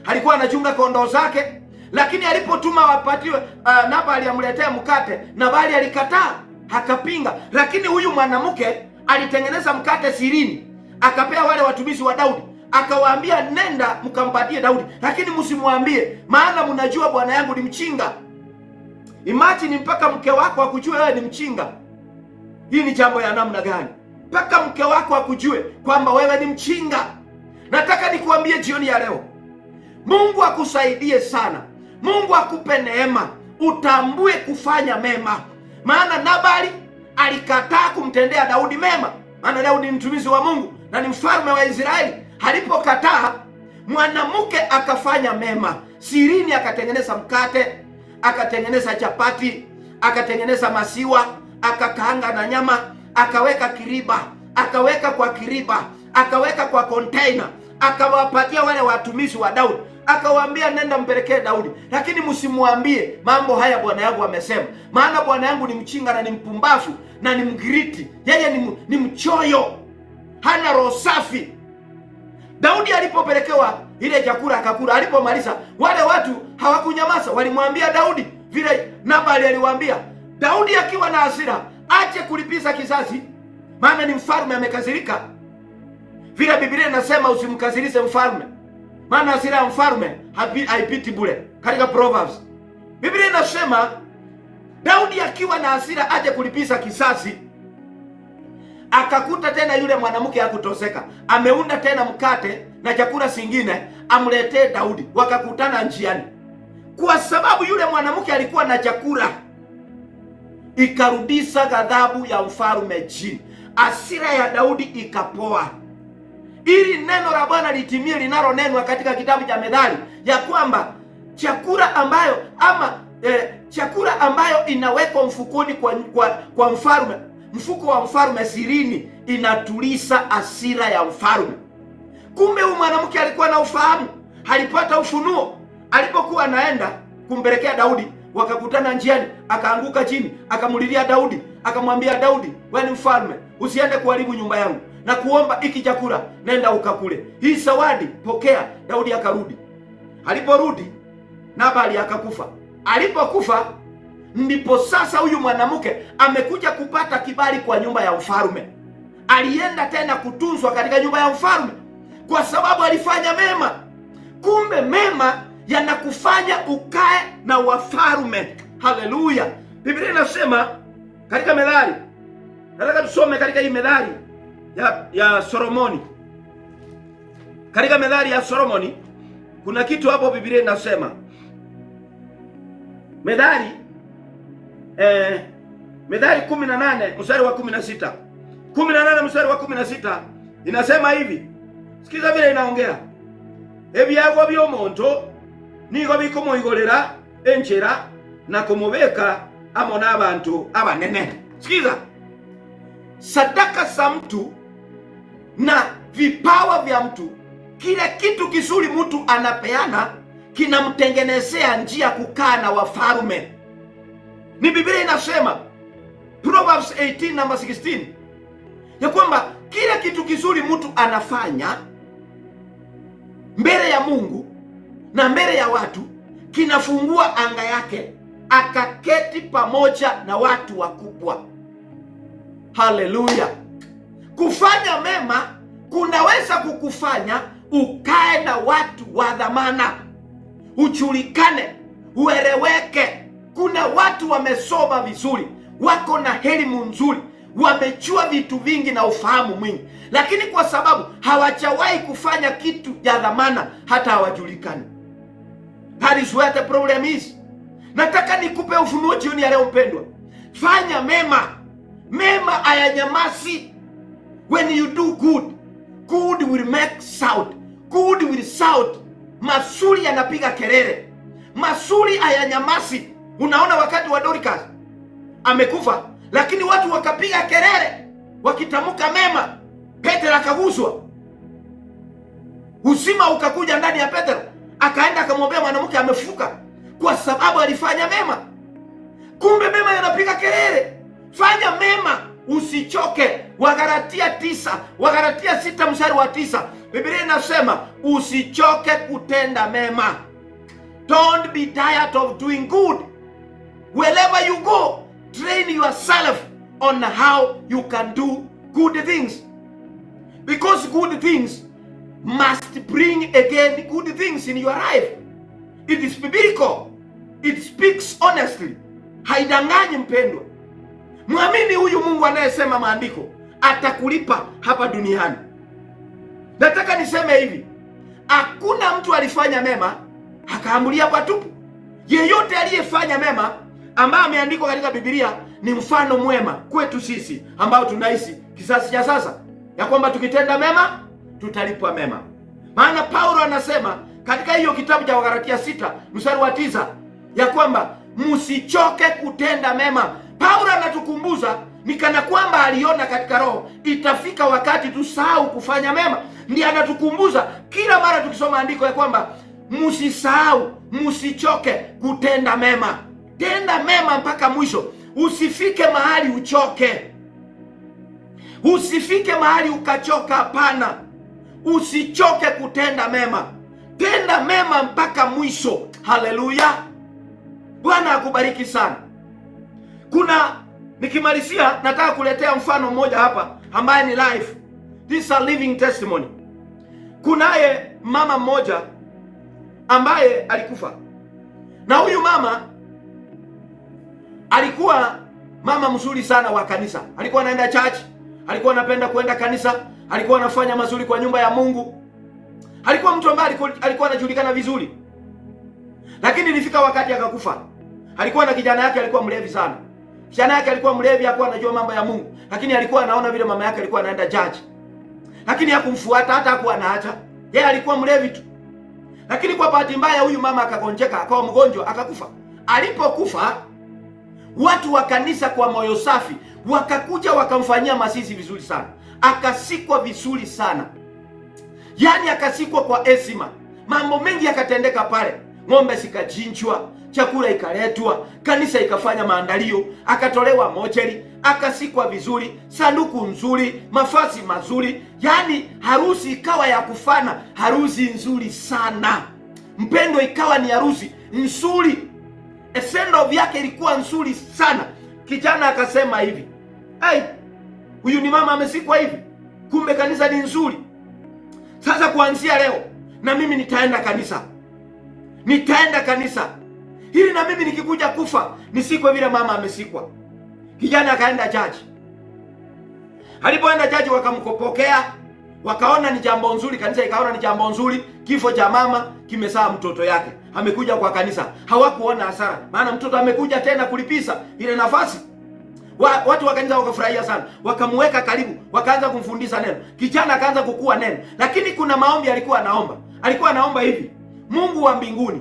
alikuwa anachunga kondoo zake, lakini alipotuma wapatiwe, Nabali amletee mkate, Nabali alikataa, akapinga. Lakini huyu mwanamke alitengeneza mkate sirini, akapea wale watumishi wa Daudi, akawaambia nenda mkampatie Daudi, lakini msimwambie, maana mnajua bwana yangu ni mchinga. Imagine mpaka mke wako akujue wewe ni mchinga. Hii ni jambo ya namna gani? Mpaka mke wako akujue kwamba wewe ni mchinga. Nataka nikuambie jioni ya leo, Mungu akusaidie sana, Mungu akupe neema, utambue kufanya mema. Maana Nabali alikataa kumtendea Daudi mema, maana Daudi ni mtumishi wa Mungu na ni mfalme wa Israeli. Alipokataa, mwanamke akafanya mema sirini, akatengeneza mkate, akatengeneza chapati, akatengeneza masiwa, akakaanga na nyama, akaweka kiriba, akaweka kwa kiriba, akaweka kwa container, akawapatia wale watumishi wa Daudi, akawaambia nenda mpelekee Daudi, lakini msimwambie mambo haya bwana yangu amesema, maana bwana yangu ni mchinga na ni mpumbavu na ni mgiriti, yeye ni mchoyo, hana roho safi. Daudi alipopelekewa ile chakula akakula, alipomaliza wale watu hawakunyamaza, walimwambia Daudi vile Nabali aliwaambia. Daudi akiwa na hasira ache kulipiza kisasi, maana ni mfalme amekasirika. Vile Biblia inasema usimkasirishe mfalme, maana hasira ya mfalme haipiti bure, katika Proverbs. Biblia inasema Daudi akiwa na hasira aje kulipiza kisasi, akakuta tena yule mwanamke hakutoseka, ameunda tena mkate na chakula singine amletee Daudi. Wakakutana njiani, kwa sababu yule mwanamke alikuwa na chakula, ikarudisha ghadhabu ya mfalme chini, hasira ya Daudi ikapoa, ili neno la Bwana litimie linalonenwa katika kitabu cha Methali ya kwamba chakula ambayo ama chakula ambayo inawekwa mfukoni kwa mfalme, mfuko wa mfalme sirini, inatuliza hasira ya mfalme. Kumbe huyu mwanamke alikuwa na ufahamu, alipata ufunuo. Alipokuwa anaenda kumpelekea Daudi, wakakutana njiani, akaanguka chini, akamulilia Daudi, akamwambia Daudi, wewe ni mfalme, usiende kuharibu nyumba yangu. Na kuomba hiki chakula, nenda ukakule, hii zawadi pokea. Daudi akarudi. Aliporudi Nabali akakufa. Alipokufa ndipo sasa huyu mwanamke amekuja kupata kibali kwa nyumba ya mfalme. Alienda tena kutunzwa katika nyumba ya mfalme kwa sababu alifanya mema. Kumbe mema yanakufanya ukae na wafalme. Haleluya! Biblia inasema katika Methali, nataka tusome katika hii Methali ya Solomoni. Katika Methali ya Solomoni kuna kitu hapo Biblia inasema Methali Methali 18 mstari wa 16. 18 mstari wa 16 inasema hivi. Sikiza vile inaongea. Ebyagwa by'omuntu nigo bikomuigorera enchera na kumubeka amo n'abantu abanene. Sikiza. Sadaka za mtu na vipawa vya mtu, kile kitu kizuri mtu anapeana kinamtengenezea njia kukaa na wafalme. Ni Biblia inasema Proverbs 18 number 16 ya kwamba kile kitu kizuri mtu anafanya mbele ya Mungu na mbele ya watu kinafungua anga yake, akaketi pamoja na watu wakubwa. Haleluya! Kufanya mema kunaweza kukufanya ukae na watu wa dhamana, ujulikane, ueleweke. Kuna watu wamesoma vizuri, wako na elimu nzuri, wamejua vitu vingi na ufahamu mwingi, lakini kwa sababu hawajawahi kufanya kitu ya dhamana, hata hawajulikani. That is where the problem is. Nataka nikupe ufunuo jioni ya leo mpendwa, fanya mema. Mema hayanyamazi. When you do good, good will make sound. Good will sound. Mazuri yanapiga kelele, mazuri hayanyamazi. Unaona, wakati wa Dorcas amekufa, lakini watu wakapiga kelele wakitamka mema. Petero akaguswa, uzima ukakuja ndani ya Petero, akaenda akamwambia mwanamke amefufuka, kwa sababu alifanya mema. Kumbe mema yanapiga kelele. Fanya mema, usichoke. Wagalatia 9, Wagalatia 6 mstari wa 9, Biblia inasema usichoke kutenda mema. Don't be tired of doing good. Wherever you go, train yourself on how you can do good things, because good things must bring again good things in your life. It is biblical. It speaks honestly. Haidanganyi mpendwa. Mwamini huyu Mungu anayesema maandiko atakulipa hapa duniani. Nataka niseme hivi, hakuna mtu alifanya mema akaambulia patupu. Yeyote aliyefanya mema ambaye ameandikwa katika Biblia ni mfano mwema kwetu sisi ambao tunaishi kizazi cha sasa, ya kwamba tukitenda mema tutalipwa mema. Maana Paulo anasema katika hiyo kitabu cha Wagalatia 6 mstari wa 9 ya kwamba msichoke kutenda mema. Paulo anatukumbuza ni kana kwamba aliona katika roho itafika wakati tusahau kufanya mema. Ndiye anatukumbuza kila mara tukisoma andiko ya kwamba msisahau, msichoke kutenda mema. Tenda mema mpaka mwisho, usifike mahali uchoke, usifike mahali ukachoka. Hapana, usichoke kutenda mema, tenda mema mpaka mwisho. Haleluya! Bwana akubariki sana. Kuna nikimalizia, nataka kuletea mfano mmoja hapa ambaye ni live. This is a living testimony. Kunaye mama mmoja ambaye alikufa, na huyu mama alikuwa mama mzuri sana wa kanisa. Alikuwa anaenda church, alikuwa anapenda kuenda kanisa, alikuwa anafanya mazuri kwa nyumba ya Mungu, alikuwa mtu ambaye alikuwa anajulikana vizuri, lakini ilifika wakati akakufa. Alikuwa na kijana yake, alikuwa mlevi sana. Kijana yake alikuwa mlevi, hakuwa anajua mambo ya Mungu, lakini alikuwa anaona vile mama yake alikuwa anaenda church, lakini hakumfuata hata hakuwa anaacha. Yeye alikuwa mlevi tu, lakini kwa bahati mbaya huyu mama akagonjeka, akawa mgonjwa, akakufa. Alipokufa, watu wa kanisa kwa moyo safi wakakuja wakamfanyia mazishi vizuri sana, akasikwa vizuri sana, yaani akasikwa kwa heshima. Mambo mengi yakatendeka pale, ng'ombe zikachinjwa, chakula ikaletwa, kanisa ikafanya maandalio, akatolewa mochari, akasikwa vizuri, sanduku nzuri, mavazi mazuri, yaani harusi ikawa ya kufana, harusi nzuri sana mpendo, ikawa ni harusi nzuri, send off yake ilikuwa nzuri sana. Kijana akasema hivi, hey, huyu ni mama amesikwa hivi, kumbe kanisa ni nzuri. Sasa kuanzia leo na mimi nitaenda kanisa, nitaenda kanisa ili na mimi nikikuja kufa nisikwe vile mama amesikwa. Kijana akaenda jaji. Alipoenda jaji, wakamkopokea, wakaona ni jambo nzuri, kanisa ikaona ni jambo nzuri. Kifo cha mama kimezaa mtoto yake, amekuja kwa kanisa, hawakuona hasara, maana mtoto amekuja tena kulipisa ile nafasi. Watu wa kanisa wakafurahia sana, wakamweka karibu, wakaanza kumfundisha neno. Kijana akaanza kukua neno, lakini kuna maombi alikuwa anaomba. Alikuwa anaomba hivi: Mungu wa mbinguni,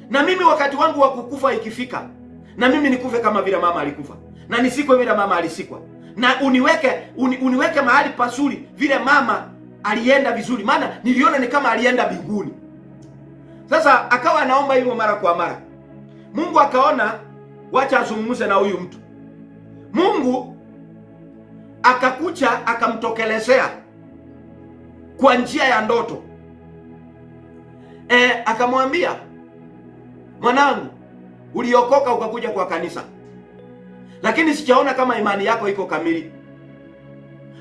na mimi wakati wangu wa kukufa ikifika, na mimi nikufe kama vile mama alikufa, na nisikwe vile mama alisikwa, na uniweke mahali pazuri vile mama alienda vizuri, maana niliona ni kama alienda mbinguni. Sasa akawa anaomba hivyo mara kwa mara. Mungu akaona wacha azungumze na huyu mtu. Mungu akakuja akamtokelezea kwa njia ya ndoto. Akamwambia, mwanangu, uliokoka ukakuja kwa kanisa, lakini sijaona kama imani yako iko kamili.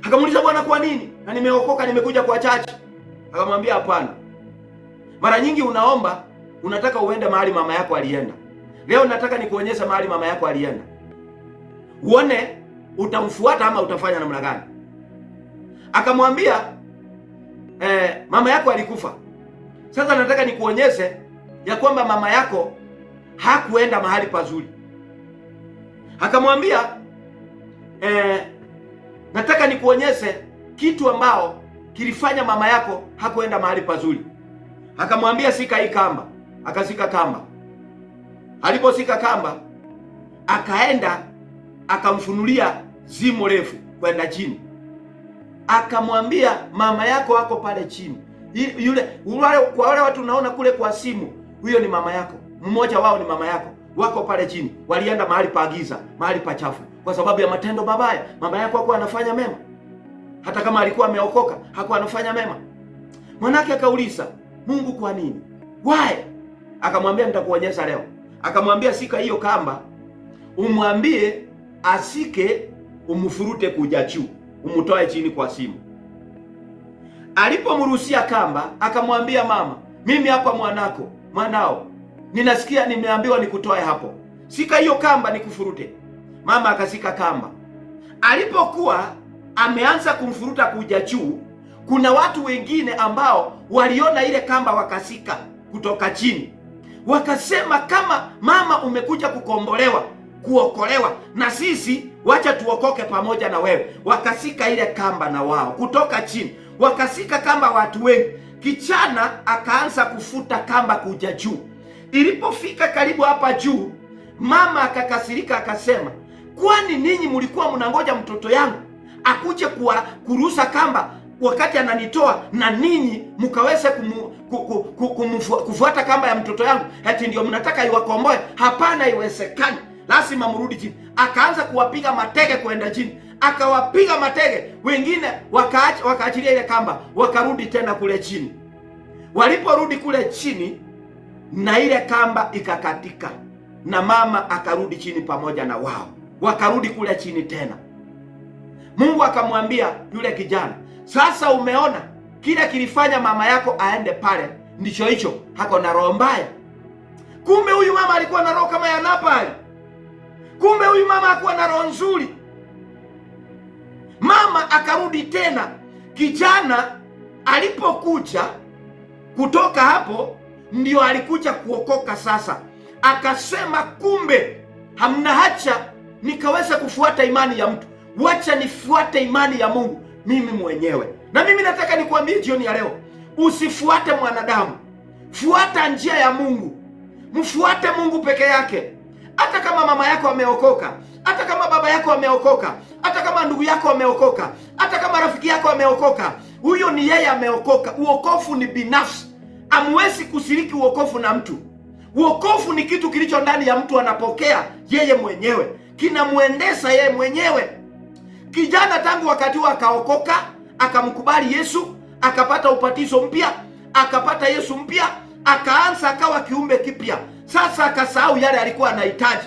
Akamuuliza, Bwana, kwa nini? Na nimeokoka nimekuja kwa church. Akamwambia, hapana. Mara nyingi unaomba unataka uende mahali mama yako alienda. Leo nataka nikuonyeshe mahali mama yako alienda, uone utamfuata ama utafanya namna gani. Akamwambia, mama yako alikufa. Sasa nataka nikuonyeshe ya kwamba mama yako hakuenda mahali pazuri. Akamwambia, nataka nikuonyeshe kitu ambao kilifanya mama yako hakuenda mahali pazuri. Akamwambia, sika hii kamba. Akasika kamba. Aliposika kamba, akaenda akamfunulia zimo refu kwenda chini. Akamwambia, mama yako ako pale chini. Yule kwa wale watu unaona kule kwa simu, huyo ni mama yako, mmoja wao ni mama yako, wako pale chini. Walienda mahali pa giza, mahali pa chafu, kwa sababu ya matendo mabaya. Mama yako hakuwa anafanya mema, hata kama alikuwa ameokoka, hakuwa anafanya mema. Mwanake akauliza, Mungu, kwa nini? Why? Akamwambia, nitakuonyesha leo. Akamwambia, sika hiyo kamba, umwambie asike, umfurute kuja juu, umtoe chini kwa simu. Alipomruhusia kamba, akamwambia mama, mimi hapa mwanako, mwanao, ninasikia nimeambiwa nikutoe hapo, sika hiyo kamba nikufurute. Mama akasika kamba. Alipokuwa ameanza kumfuruta kuja juu, kuna watu wengine ambao waliona ile kamba wakasika kutoka chini, wakasema, kama mama umekuja kukombolewa, kuokolewa na sisi, wacha tuokoke pamoja na wewe. Wakasika ile kamba na wao kutoka chini, wakasika kamba watu wengi. Kijana akaanza kufuta kamba kuja juu. Ilipofika karibu hapa juu, mama akakasirika, akasema, kwani ninyi mlikuwa mnangoja mtoto yangu akuje kurusa kamba wakati ananitoa, na ninyi mkaweze kufuata kamba ya mtoto yangu, eti ndio mnataka iwakomboe? Hapana, iwezekani, lazima mrudi chini. Akaanza kuwapiga matege kwenda chini, akawapiga matege, wengine wakaachilia ile kamba, wakarudi tena kule chini. Waliporudi kule chini, na ile kamba ikakatika, na mama akarudi chini pamoja na wao, wakarudi kule chini tena. Mungu akamwambia yule kijana, sasa umeona kile kilifanya mama yako aende pale, ndicho hicho, hako na roho mbaya. Kumbe huyu mama alikuwa na roho kama ya Nabali. Kumbe huyu mama hakuwa na roho nzuri. Mama akarudi tena. Kijana alipokuja kutoka hapo, ndio alikuja kuokoka sasa. Akasema, kumbe hamna hacha nikaweza kufuata imani ya mtu, wacha nifuate imani ya Mungu mimi mwenyewe. Na mimi nataka nikuambie jioni ya leo, usifuate mwanadamu, fuata njia ya Mungu, mfuate Mungu peke yake. Hata kama mama yako ameokoka, hata kama baba yako ameokoka, hata kama ndugu yako ameokoka, hata kama rafiki yako ameokoka, huyo ni yeye ameokoka. Uokofu ni binafsi, hamwezi kushiriki uokofu na mtu. Uokofu ni kitu kilicho ndani ya mtu, anapokea yeye mwenyewe. kinamwendesha yeye mwenyewe. Kijana tangu wakati huo akaokoka, akamkubali Yesu, akapata ubatizo mpya, akapata Yesu mpya, akaanza akawa kiumbe kipya. Sasa akasahau yale alikuwa anahitaji.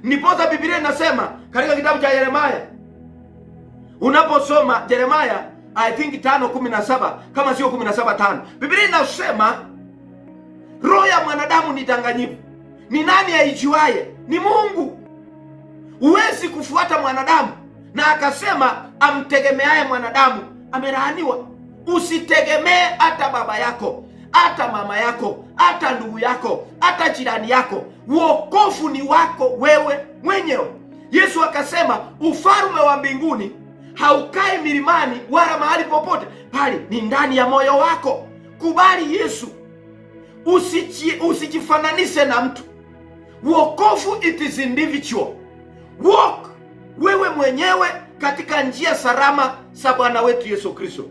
Ndiposa Biblia inasema katika kitabu cha Yeremia, unaposoma Yeremia I think 5:17 kama sio 17:5, Biblia inasema roho ya mwanadamu ni danganyifu, ni nani aijuaye? Ni Mungu. Huwezi kufuata mwanadamu, na akasema amtegemeaye mwanadamu amelaaniwa. Usitegemee hata baba yako, hata mama yako, hata ndugu yako, hata jirani yako. Wokovu ni wako wewe mwenyewe. Yesu akasema ufalme wa mbinguni haukai milimani wala mahali popote, bali ni ndani ya moyo wako. Kubali Yesu, usijifananishe na mtu. Wokovu it is individual. Walk wewe mwenyewe katika njia salama za Bwana wetu Yesu Kristo.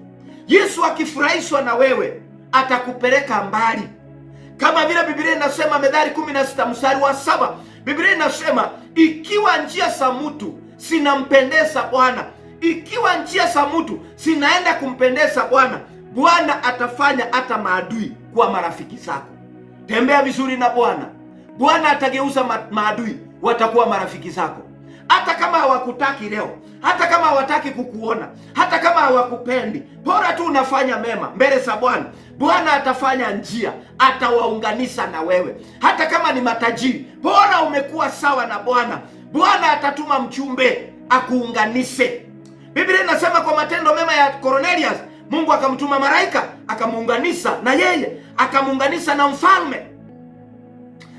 Yesu akifurahishwa na wewe atakupeleka mbali, kama vile Biblia inasema Methali 16 mstari wa 7, Biblia inasema ikiwa njia za mtu zinampendeza Bwana, ikiwa njia za mtu zinaenda kumpendeza Bwana, Bwana atafanya hata maadui kuwa marafiki zako. Tembea vizuri na Bwana, Bwana atageuza maadui watakuwa marafiki zako. Hata kama hawakutaki leo, hata kama hawataki kukuona, hata kama hawakupendi, bora tu unafanya mema mbele za Bwana. Bwana atafanya njia, atawaunganisha na wewe. Hata kama ni matajiri, bora umekuwa sawa na Bwana, Bwana atatuma mjumbe akuunganishe. Biblia inasema kwa matendo mema ya Cornelius, Mungu akamtuma malaika akamuunganisha na yeye, akamuunganisha na mfalme.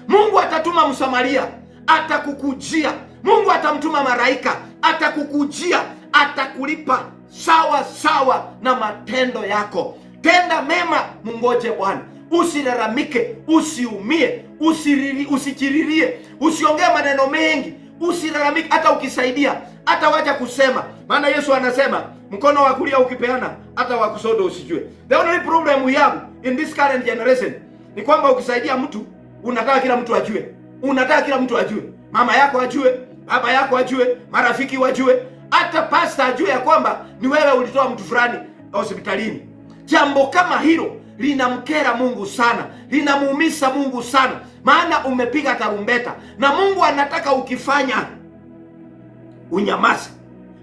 Mungu atatuma Msamaria, atakukujia. Mungu atamtuma malaika, atakukujia, atakulipa sawa sawa na matendo yako. Tenda mema, mungoje Bwana. Usilalamike, usiumie, usijiririe, usiongee maneno mengi, usilalamike. Hata ukisaidia, hata wacha kusema, maana Yesu anasema mkono wa kulia ukipeana, hata wa kushoto usijue. The only problem we have in this current generation ni kwamba ukisaidia mtu unataka kila mtu ajue, unataka kila mtu ajue, mama yako ajue, baba yako ajue, marafiki wajue, hata pastor ajue ya kwamba ni wewe ulitoa mtu fulani hospitalini. Jambo kama hilo linamkera Mungu sana, linamuumiza Mungu sana, maana umepiga tarumbeta na Mungu anataka ukifanya unyamaze,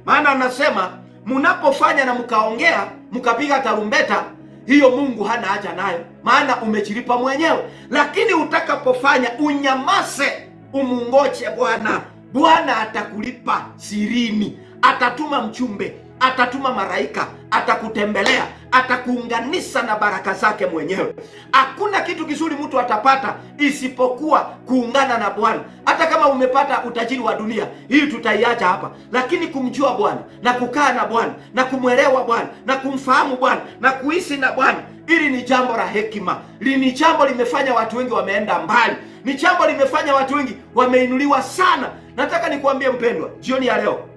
maana anasema mnapofanya na mkaongea mkapiga tarumbeta, hiyo Mungu hana haja nayo, maana umejilipa mwenyewe. Lakini utakapofanya unyamaze, umungoje Bwana, Bwana atakulipa sirini, atatuma mjumbe, atatuma malaika, atakutembelea, atakuunganisha na baraka zake mwenyewe. Hakuna kitu kizuri mtu atapata isipokuwa kuungana na Bwana. Hata kama umepata utajiri wa dunia hii, tutaiacha hapa, lakini kumjua Bwana na kukaa na Bwana na kumwelewa Bwana na kumfahamu Bwana na kuishi na Bwana, hili ni jambo la hekima, ni jambo limefanya watu wengi wameenda mbali, ni jambo limefanya watu wengi wameinuliwa sana. Nataka nikuambie mpendwa, jioni ya leo,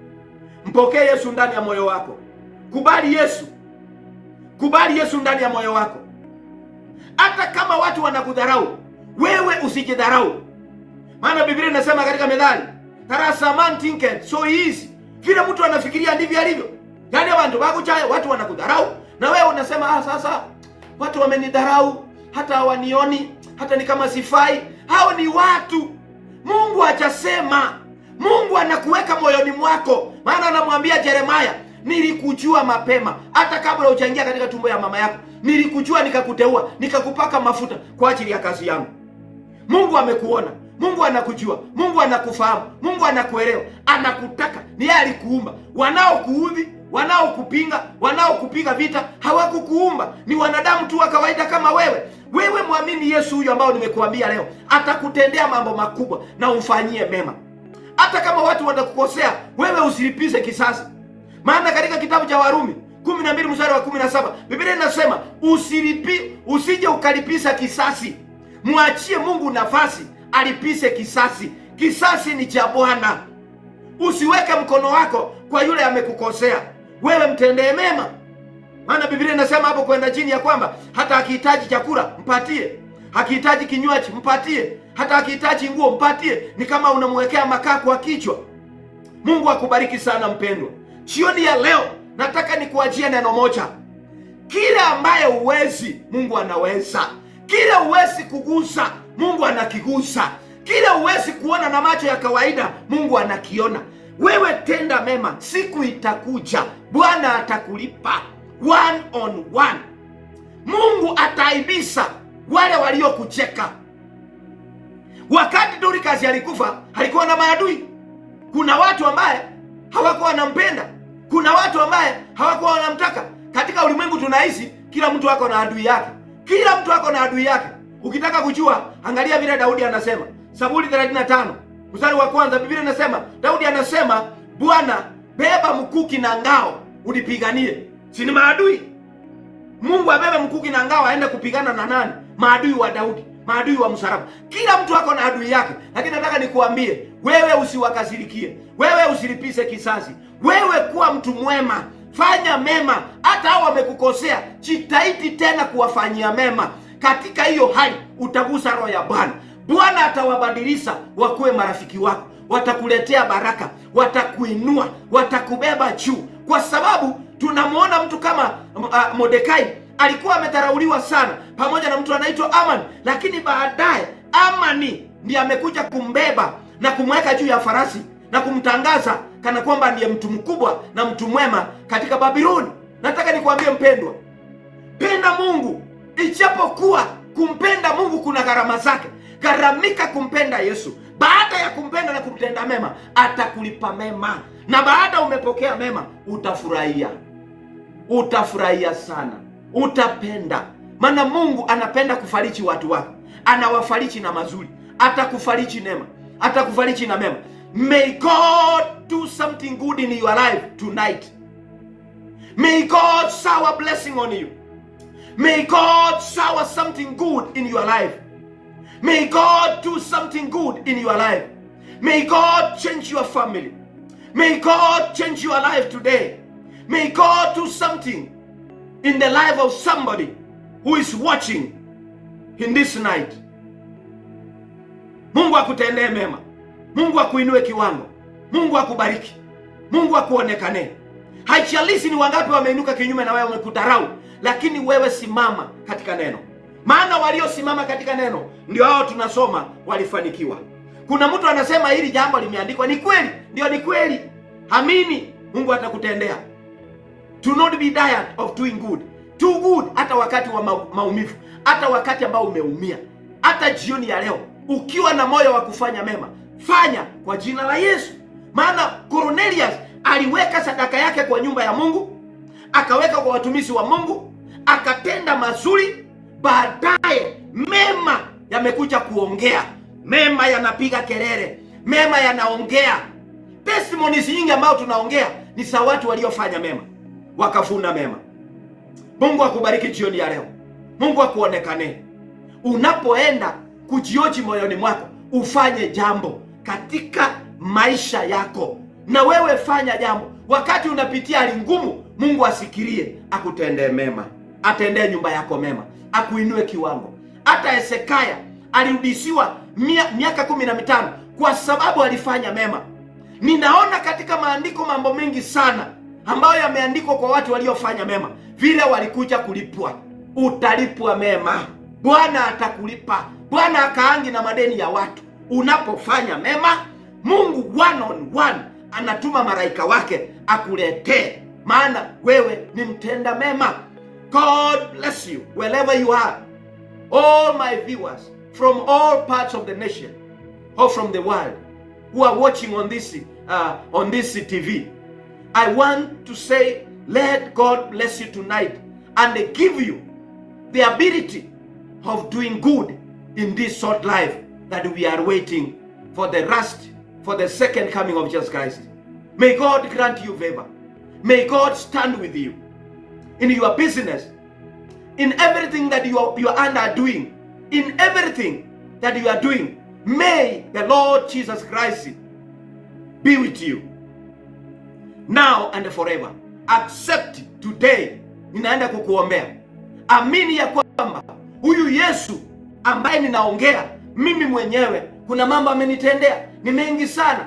mpokee Yesu ndani ya moyo wako. Kubali Yesu, kubali Yesu ndani ya moyo wako. Hata kama watu wanakudharau, wewe usijidharau, maana Biblia inasema katika Methali, as a man thinketh so he is. Vile mtu anafikiria ndivyo alivyo. Yaani watu wakuchaya, watu wanakudharau na wewe unasema ah, sasa watu wamenidharau, hata hawanioni, hata ni kama sifai. Hao ni watu. Mungu hajasema. Mungu anakuweka moyoni mwako, maana anamwambia Yeremia, nilikujua mapema hata kabla hujaingia katika tumbo ya mama yako, nilikujua nikakuteua, nikakupaka mafuta kwa ajili ya kazi yangu. Mungu amekuona, Mungu anakujua, Mungu anakufahamu, Mungu anakuelewa, anakutaka. Ni yeye alikuumba. Wanaokuudhi, wanaokupinga, wanaokupiga vita hawakukuumba, ni wanadamu tu wa kawaida kama wewe. Wewe mwamini Yesu huyu ambao nimekuambia leo, atakutendea mambo makubwa na umfanyie mema. Hata kama watu watakukosea, wewe usilipize kisasi. Maana katika kitabu cha Warumi 12 mstari wa 17 Biblia inasema usije ukalipiza kisasi, mwachie Mungu nafasi alipize kisasi. Kisasi ni cha Bwana. Usiweke mkono wako kwa yule amekukosea, wewe mtendee mema. Maana Biblia inasema hapo kwenda chini ya kwamba hata akihitaji chakula mpatie, akihitaji kinywaji mpatie, hata akihitaji nguo mpatie. Ni kama unamwekea makaa kwa kichwa. Mungu akubariki sana mpendwa. Jioni ya leo nataka nikuachie neno moja. Kile ambaye huwezi, Mungu anaweza. Kile huwezi kugusa, Mungu anakigusa. Kile huwezi kuona na macho ya kawaida, Mungu anakiona. Wewe tenda mema, siku itakuja, Bwana atakulipa one on one. Mungu ataaibisha wale waliokucheka. Wakati Dorcas alikufa, alikuwa na maadui. Kuna watu ambaye hawakuwa wanampenda, kuna watu ambaye hawakuwa wanamtaka. Katika ulimwengu tunaishi, kila mtu ako na adui yake, kila mtu ako na adui yake. Ukitaka kujua, angalia vile Daudi anasema, Zaburi 35 mstari wa kwanza, Biblia inasema, Daudi anasema, Bwana, beba mkuki na ngao unipiganie. Si ni maadui? Mungu abebe mkuki na ngao aende kupigana na nani? Maadui wa Daudi, maadui wa msalaba. Kila mtu ako na adui yake, lakini nataka nikuambie wewe, usiwakasirikie, wewe usilipize kisasi, wewe kuwa mtu mwema, fanya mema. Hata hao wamekukosea, jitahidi tena kuwafanyia mema. Katika hiyo hali utagusa roho ya Bwana. Bwana atawabadilisha wakuwe marafiki wako, watakuletea baraka, watakuinua, watakubeba juu, kwa sababu tunamwona mtu kama Mordekai alikuwa amedharauliwa sana, pamoja na mtu anaitwa Amani, lakini baadaye Amani ndiye amekuja kumbeba na kumweka juu ya farasi na kumtangaza kana kwamba ndiye mtu mkubwa na mtu mwema katika Babiloni. Nataka nikuambie mpendwa, penda Mungu, ijapokuwa kumpenda Mungu kuna gharama zake. Gharamika kumpenda Yesu. Baada ya kumpenda na kumtenda mema, atakulipa mema, na baada umepokea mema, utafurahia, utafurahia sana, utapenda. Maana Mungu anapenda kufariji watu wake, anawafariji na mazuri, atakufariji neema, atakufariji na mema. May God do something good in your life tonight. May God shower blessing on you. May God shower something good in your life. May God do something good in your life. May God change your family. May God change your life today. May God do something in the life of somebody who is watching in this night. Mungu akutendee mema. Mungu akuinue kiwango. Mungu akubariki. Mungu akuonekane. Haijalishi ni wangapi wameinuka kinyume na wewe, wamekudharau, lakini wewe simama katika neno, maana waliosimama katika neno ndio hao tunasoma walifanikiwa. Kuna mtu anasema hili jambo limeandikwa, ni kweli? Ndio, ni kweli. Amini, Mungu atakutendea. Do not be tired of doing good. Do good hata wakati wa maumivu, hata wakati ambao umeumia, hata jioni ya leo ukiwa na moyo wa kufanya mema, fanya kwa jina la Yesu. Maana Cornelius aliweka sadaka yake kwa nyumba ya Mungu, akaweka kwa watumishi wa Mungu, akatenda mazuri. Baadaye mema yamekuja kuongea, mema yanapiga kelele, mema yanaongea. Testimonies nyingi ambayo tunaongea ni za watu waliofanya mema wakavuna mema. Mungu akubariki jioni ya leo. Mungu akuonekane unapoenda kujioji moyoni mwako, ufanye jambo katika maisha yako, na wewe fanya jambo wakati unapitia hali ngumu. Mungu asikirie, akutendee mema, atendee nyumba yako mema, akuinue kiwango. Hata Hezekia alirudishiwa miaka 15 kwa sababu alifanya mema. Ninaona katika maandiko mambo mengi sana ambayo yameandikwa kwa watu waliofanya mema, vile walikuja kulipwa. Utalipwa mema, Bwana atakulipa. Bwana akaangi na madeni ya watu. Unapofanya mema, Mungu one on one anatuma malaika wake akuletee, maana wewe ni mtenda mema. God bless you wherever you are, all my viewers from all parts of the nation or from the world who are watching on this TV. I want to say, let God bless you tonight and give you the ability of doing good in this short life that we are waiting for the rest, for the second coming of Jesus Christ. May God grant you favor. May God stand with you in your business, in everything that you are under doing, in everything that you are doing. May the Lord Jesus Christ be with you now and forever. Accept today, ninaenda kukuombea. Amini ya kwamba huyu Yesu ambaye ninaongea mimi mwenyewe, kuna mambo amenitendea ni mengi sana.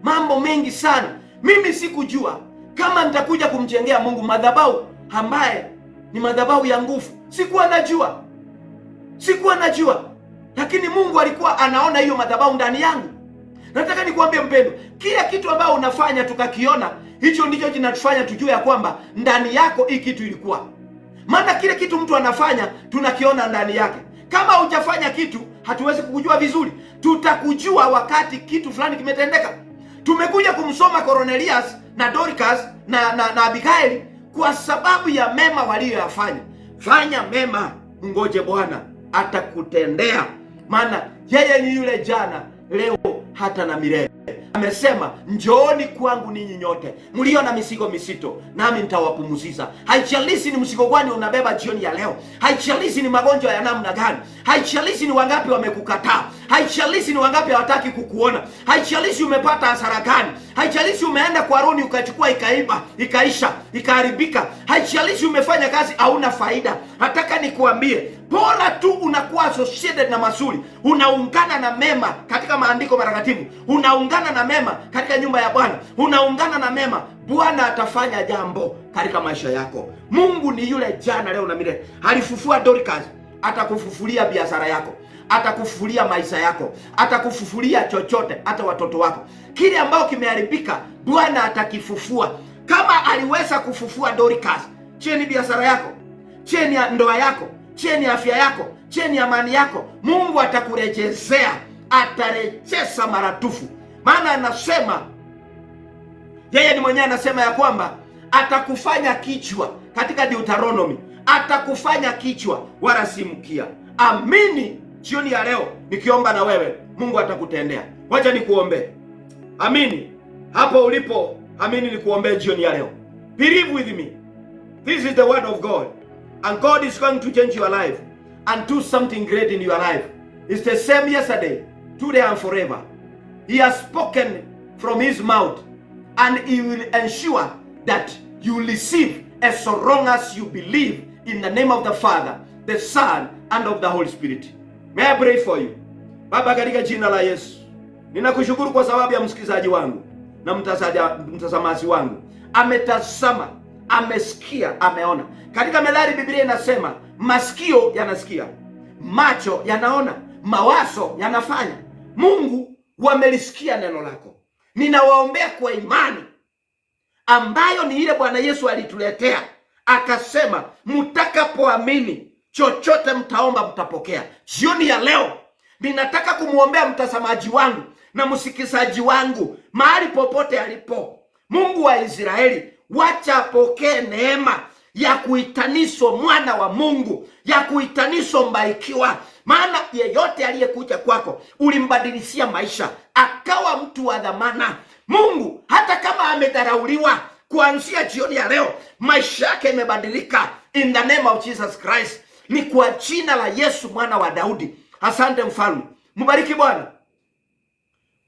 Mambo mengi sana. Mimi sikujua kama nitakuja kumjengea Mungu madhabahu ambaye ni madhabahu ya nguvu. Sikuwa najua, sikuwa najua, lakini Mungu alikuwa anaona hiyo madhabahu ndani yangu. Nataka nikuambie mpendwa, kila kitu ambayo unafanya tukakiona, hicho ndicho kinatufanya tujue ya kwamba ndani yako hii kitu ilikuwa. Maana kile kitu mtu anafanya tunakiona ndani yake. Kama hujafanya kitu, hatuwezi kukujua vizuri. Tutakujua wakati kitu fulani kimetendeka. Tumekuja kumsoma Cornelius na Dorcas na Abigaili kwa sababu ya mema waliyoyafanya. Fanya mema, mngoje Bwana atakutendea, maana yeye ni yule jana, leo, hata na milele. Amesema, njooni kwangu ninyi nyote mlio na mizigo mizito, nami nitawapumzisha. Haijalishi ni mzigo gani unabeba jioni ya leo, haijalishi ni magonjwa ya namna gani, haijalishi ni wangapi wamekukataa, haijalishi ni wangapi hawataki kukuona, haijalishi umepata hasara gani, haijalishi umeenda kwa loan ukachukua ikaiba, ikaisha, ikaharibika, haijalishi umefanya kazi hauna faida. Nataka nikuambie, bora tu unakuwa associated na mazuri, unaungana na mema katika maandiko matakatifu, unaungana na mema katika nyumba ya Bwana, unaungana na mema, Bwana atafanya jambo katika maisha yako. Mungu ni yule jana, leo na milele. Alifufua Dorcas, atakufufulia biashara yako, atakufufulia maisha yako, atakufufulia chochote, hata watoto wako. Kile ambao kimeharibika, Bwana atakifufua. Kama aliweza kufufua Dorcas, cheni biashara yako, cheni ndoa yako, cheni afya yako, cheni amani yako, Mungu atakurejezea, atarejeza maradufu. Maana anasema yeye ni mwenyewe anasema ya kwamba atakufanya kichwa katika Deuteronomy, atakufanya kichwa wala si mkia. Amini jioni ya leo nikiomba na wewe, Mungu atakutendea. Wacha nikuombee. Amini hapo ulipo, amini nikuombee jioni ya leo. Believe with me. This is the word of God. And God is going to change your life and do something great in your life. It's the same yesterday, today and forever. He has spoken from his mouth and he will ensure that you receive as so long as you believe in the name of the Father, the Son and of the Holy Spirit. May I pray for you? Baba, katika jina la Yesu, ninakushukuru kwa sababu ya msikilizaji wangu na mtazamaji wangu. Ametazama, amesikia, ameona. Katika Methali Biblia inasema masikio yanasikia, macho yanaona, mawazo yanafanya. Mungu, wamelisikia neno lako. Ninawaombea kwa imani ambayo ni ile Bwana Yesu alituletea, akasema mtakapoamini chochote mtaomba mtapokea. Jioni ya leo ninataka kumwombea mtazamaji wangu na msikizaji wangu mahali popote alipo. Mungu wa Israeli, wacha apokee neema ya kuitanishwa mwana wa Mungu, ya kuitanishwa mbarikiwa. Maana yeyote aliyekuja kwako ulimbadilishia maisha, akawa mtu wa dhamana. Mungu, hata kama amedharauliwa, kuanzia jioni ya leo maisha yake imebadilika, in the name of Jesus Christ. Ni kwa jina la Yesu mwana wa Daudi. Asante mfalme, mbariki Bwana.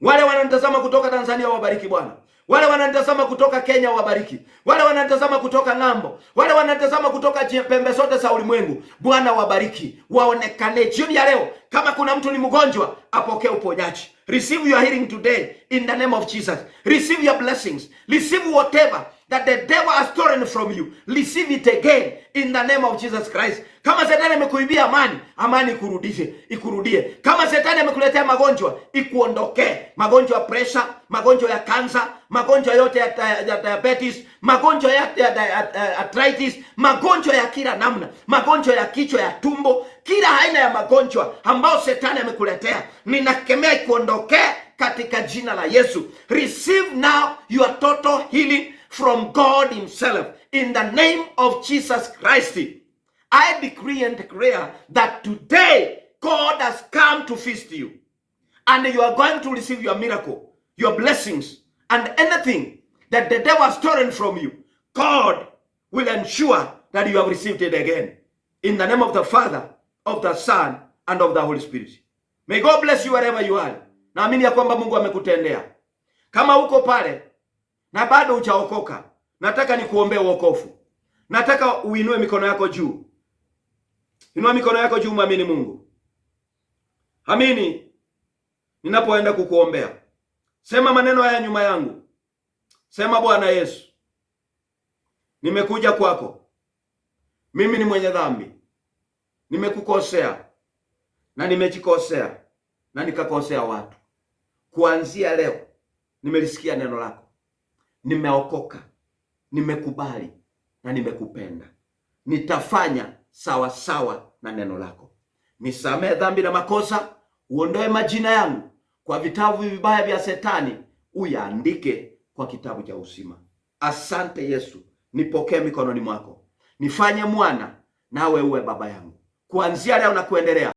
Wale wananitazama kutoka Tanzania wabariki Bwana. Wale wananitazama kutoka Kenya wabariki. Wale wananitazama kutoka ng'ambo, wale wananitazama kutoka pembe zote za ulimwengu, Bwana wabariki, waonekane jioni ya leo. Kama kuna mtu ni mgonjwa, apokee uponyaji. Receive your healing today in the name of Jesus. Receive your blessings. Receive whatever that the devil has stolen from you. Receive it again in the name of Jesus Christ. Kama shetani amekuibia amani, amani ikurudishe, ikurudie. Kama shetani amekuletea magonjwa, ikuondokee. Magonjwa ya pressure, magonjwa ya kansa, magonjwa yote ya diabetes, magonjwa ya arthritis, magonjwa ya kila namna, magonjwa ya kichwa, ya tumbo, kila aina ya magonjwa ambayo shetani amekuletea, ninakemea ikuondokee katika jina la Yesu. Receive now your total healing from God himself in the name of Jesus Christ. I decree and declare that today God has come to feast you and you are going to receive your miracle, your blessings, and anything that the devil has stolen from you. God will ensure that you have received it again. In the name of the Father, of the Son, and of the Holy Spirit. May God bless you wherever you are. Naamini ya kwamba Mungu amekutendea. Kama uko pale na bado hujaokoka, nataka nikuombee wokovu. Nataka uinue mikono yako juu. Inua mikono yako juu, mwamini Mungu. Amini ninapoenda kukuombea. Sema maneno haya nyuma yangu. Sema, Bwana Yesu, nimekuja kwako, mimi ni mwenye dhambi, nimekukosea na nimejikosea na nikakosea watu. Kuanzia leo nimelisikia neno lako, nimeokoka, nimekubali na nimekupenda. Nitafanya sawa sawa na neno lako. Nisamehe dhambi na makosa, uondoe majina yangu kwa vitabu vibaya vya Setani, uyaandike kwa kitabu cha uzima. Asante Yesu, nipokee mikononi mwako, nifanye mwana nawe uwe baba yangu, kuanzia leo na kuendelea.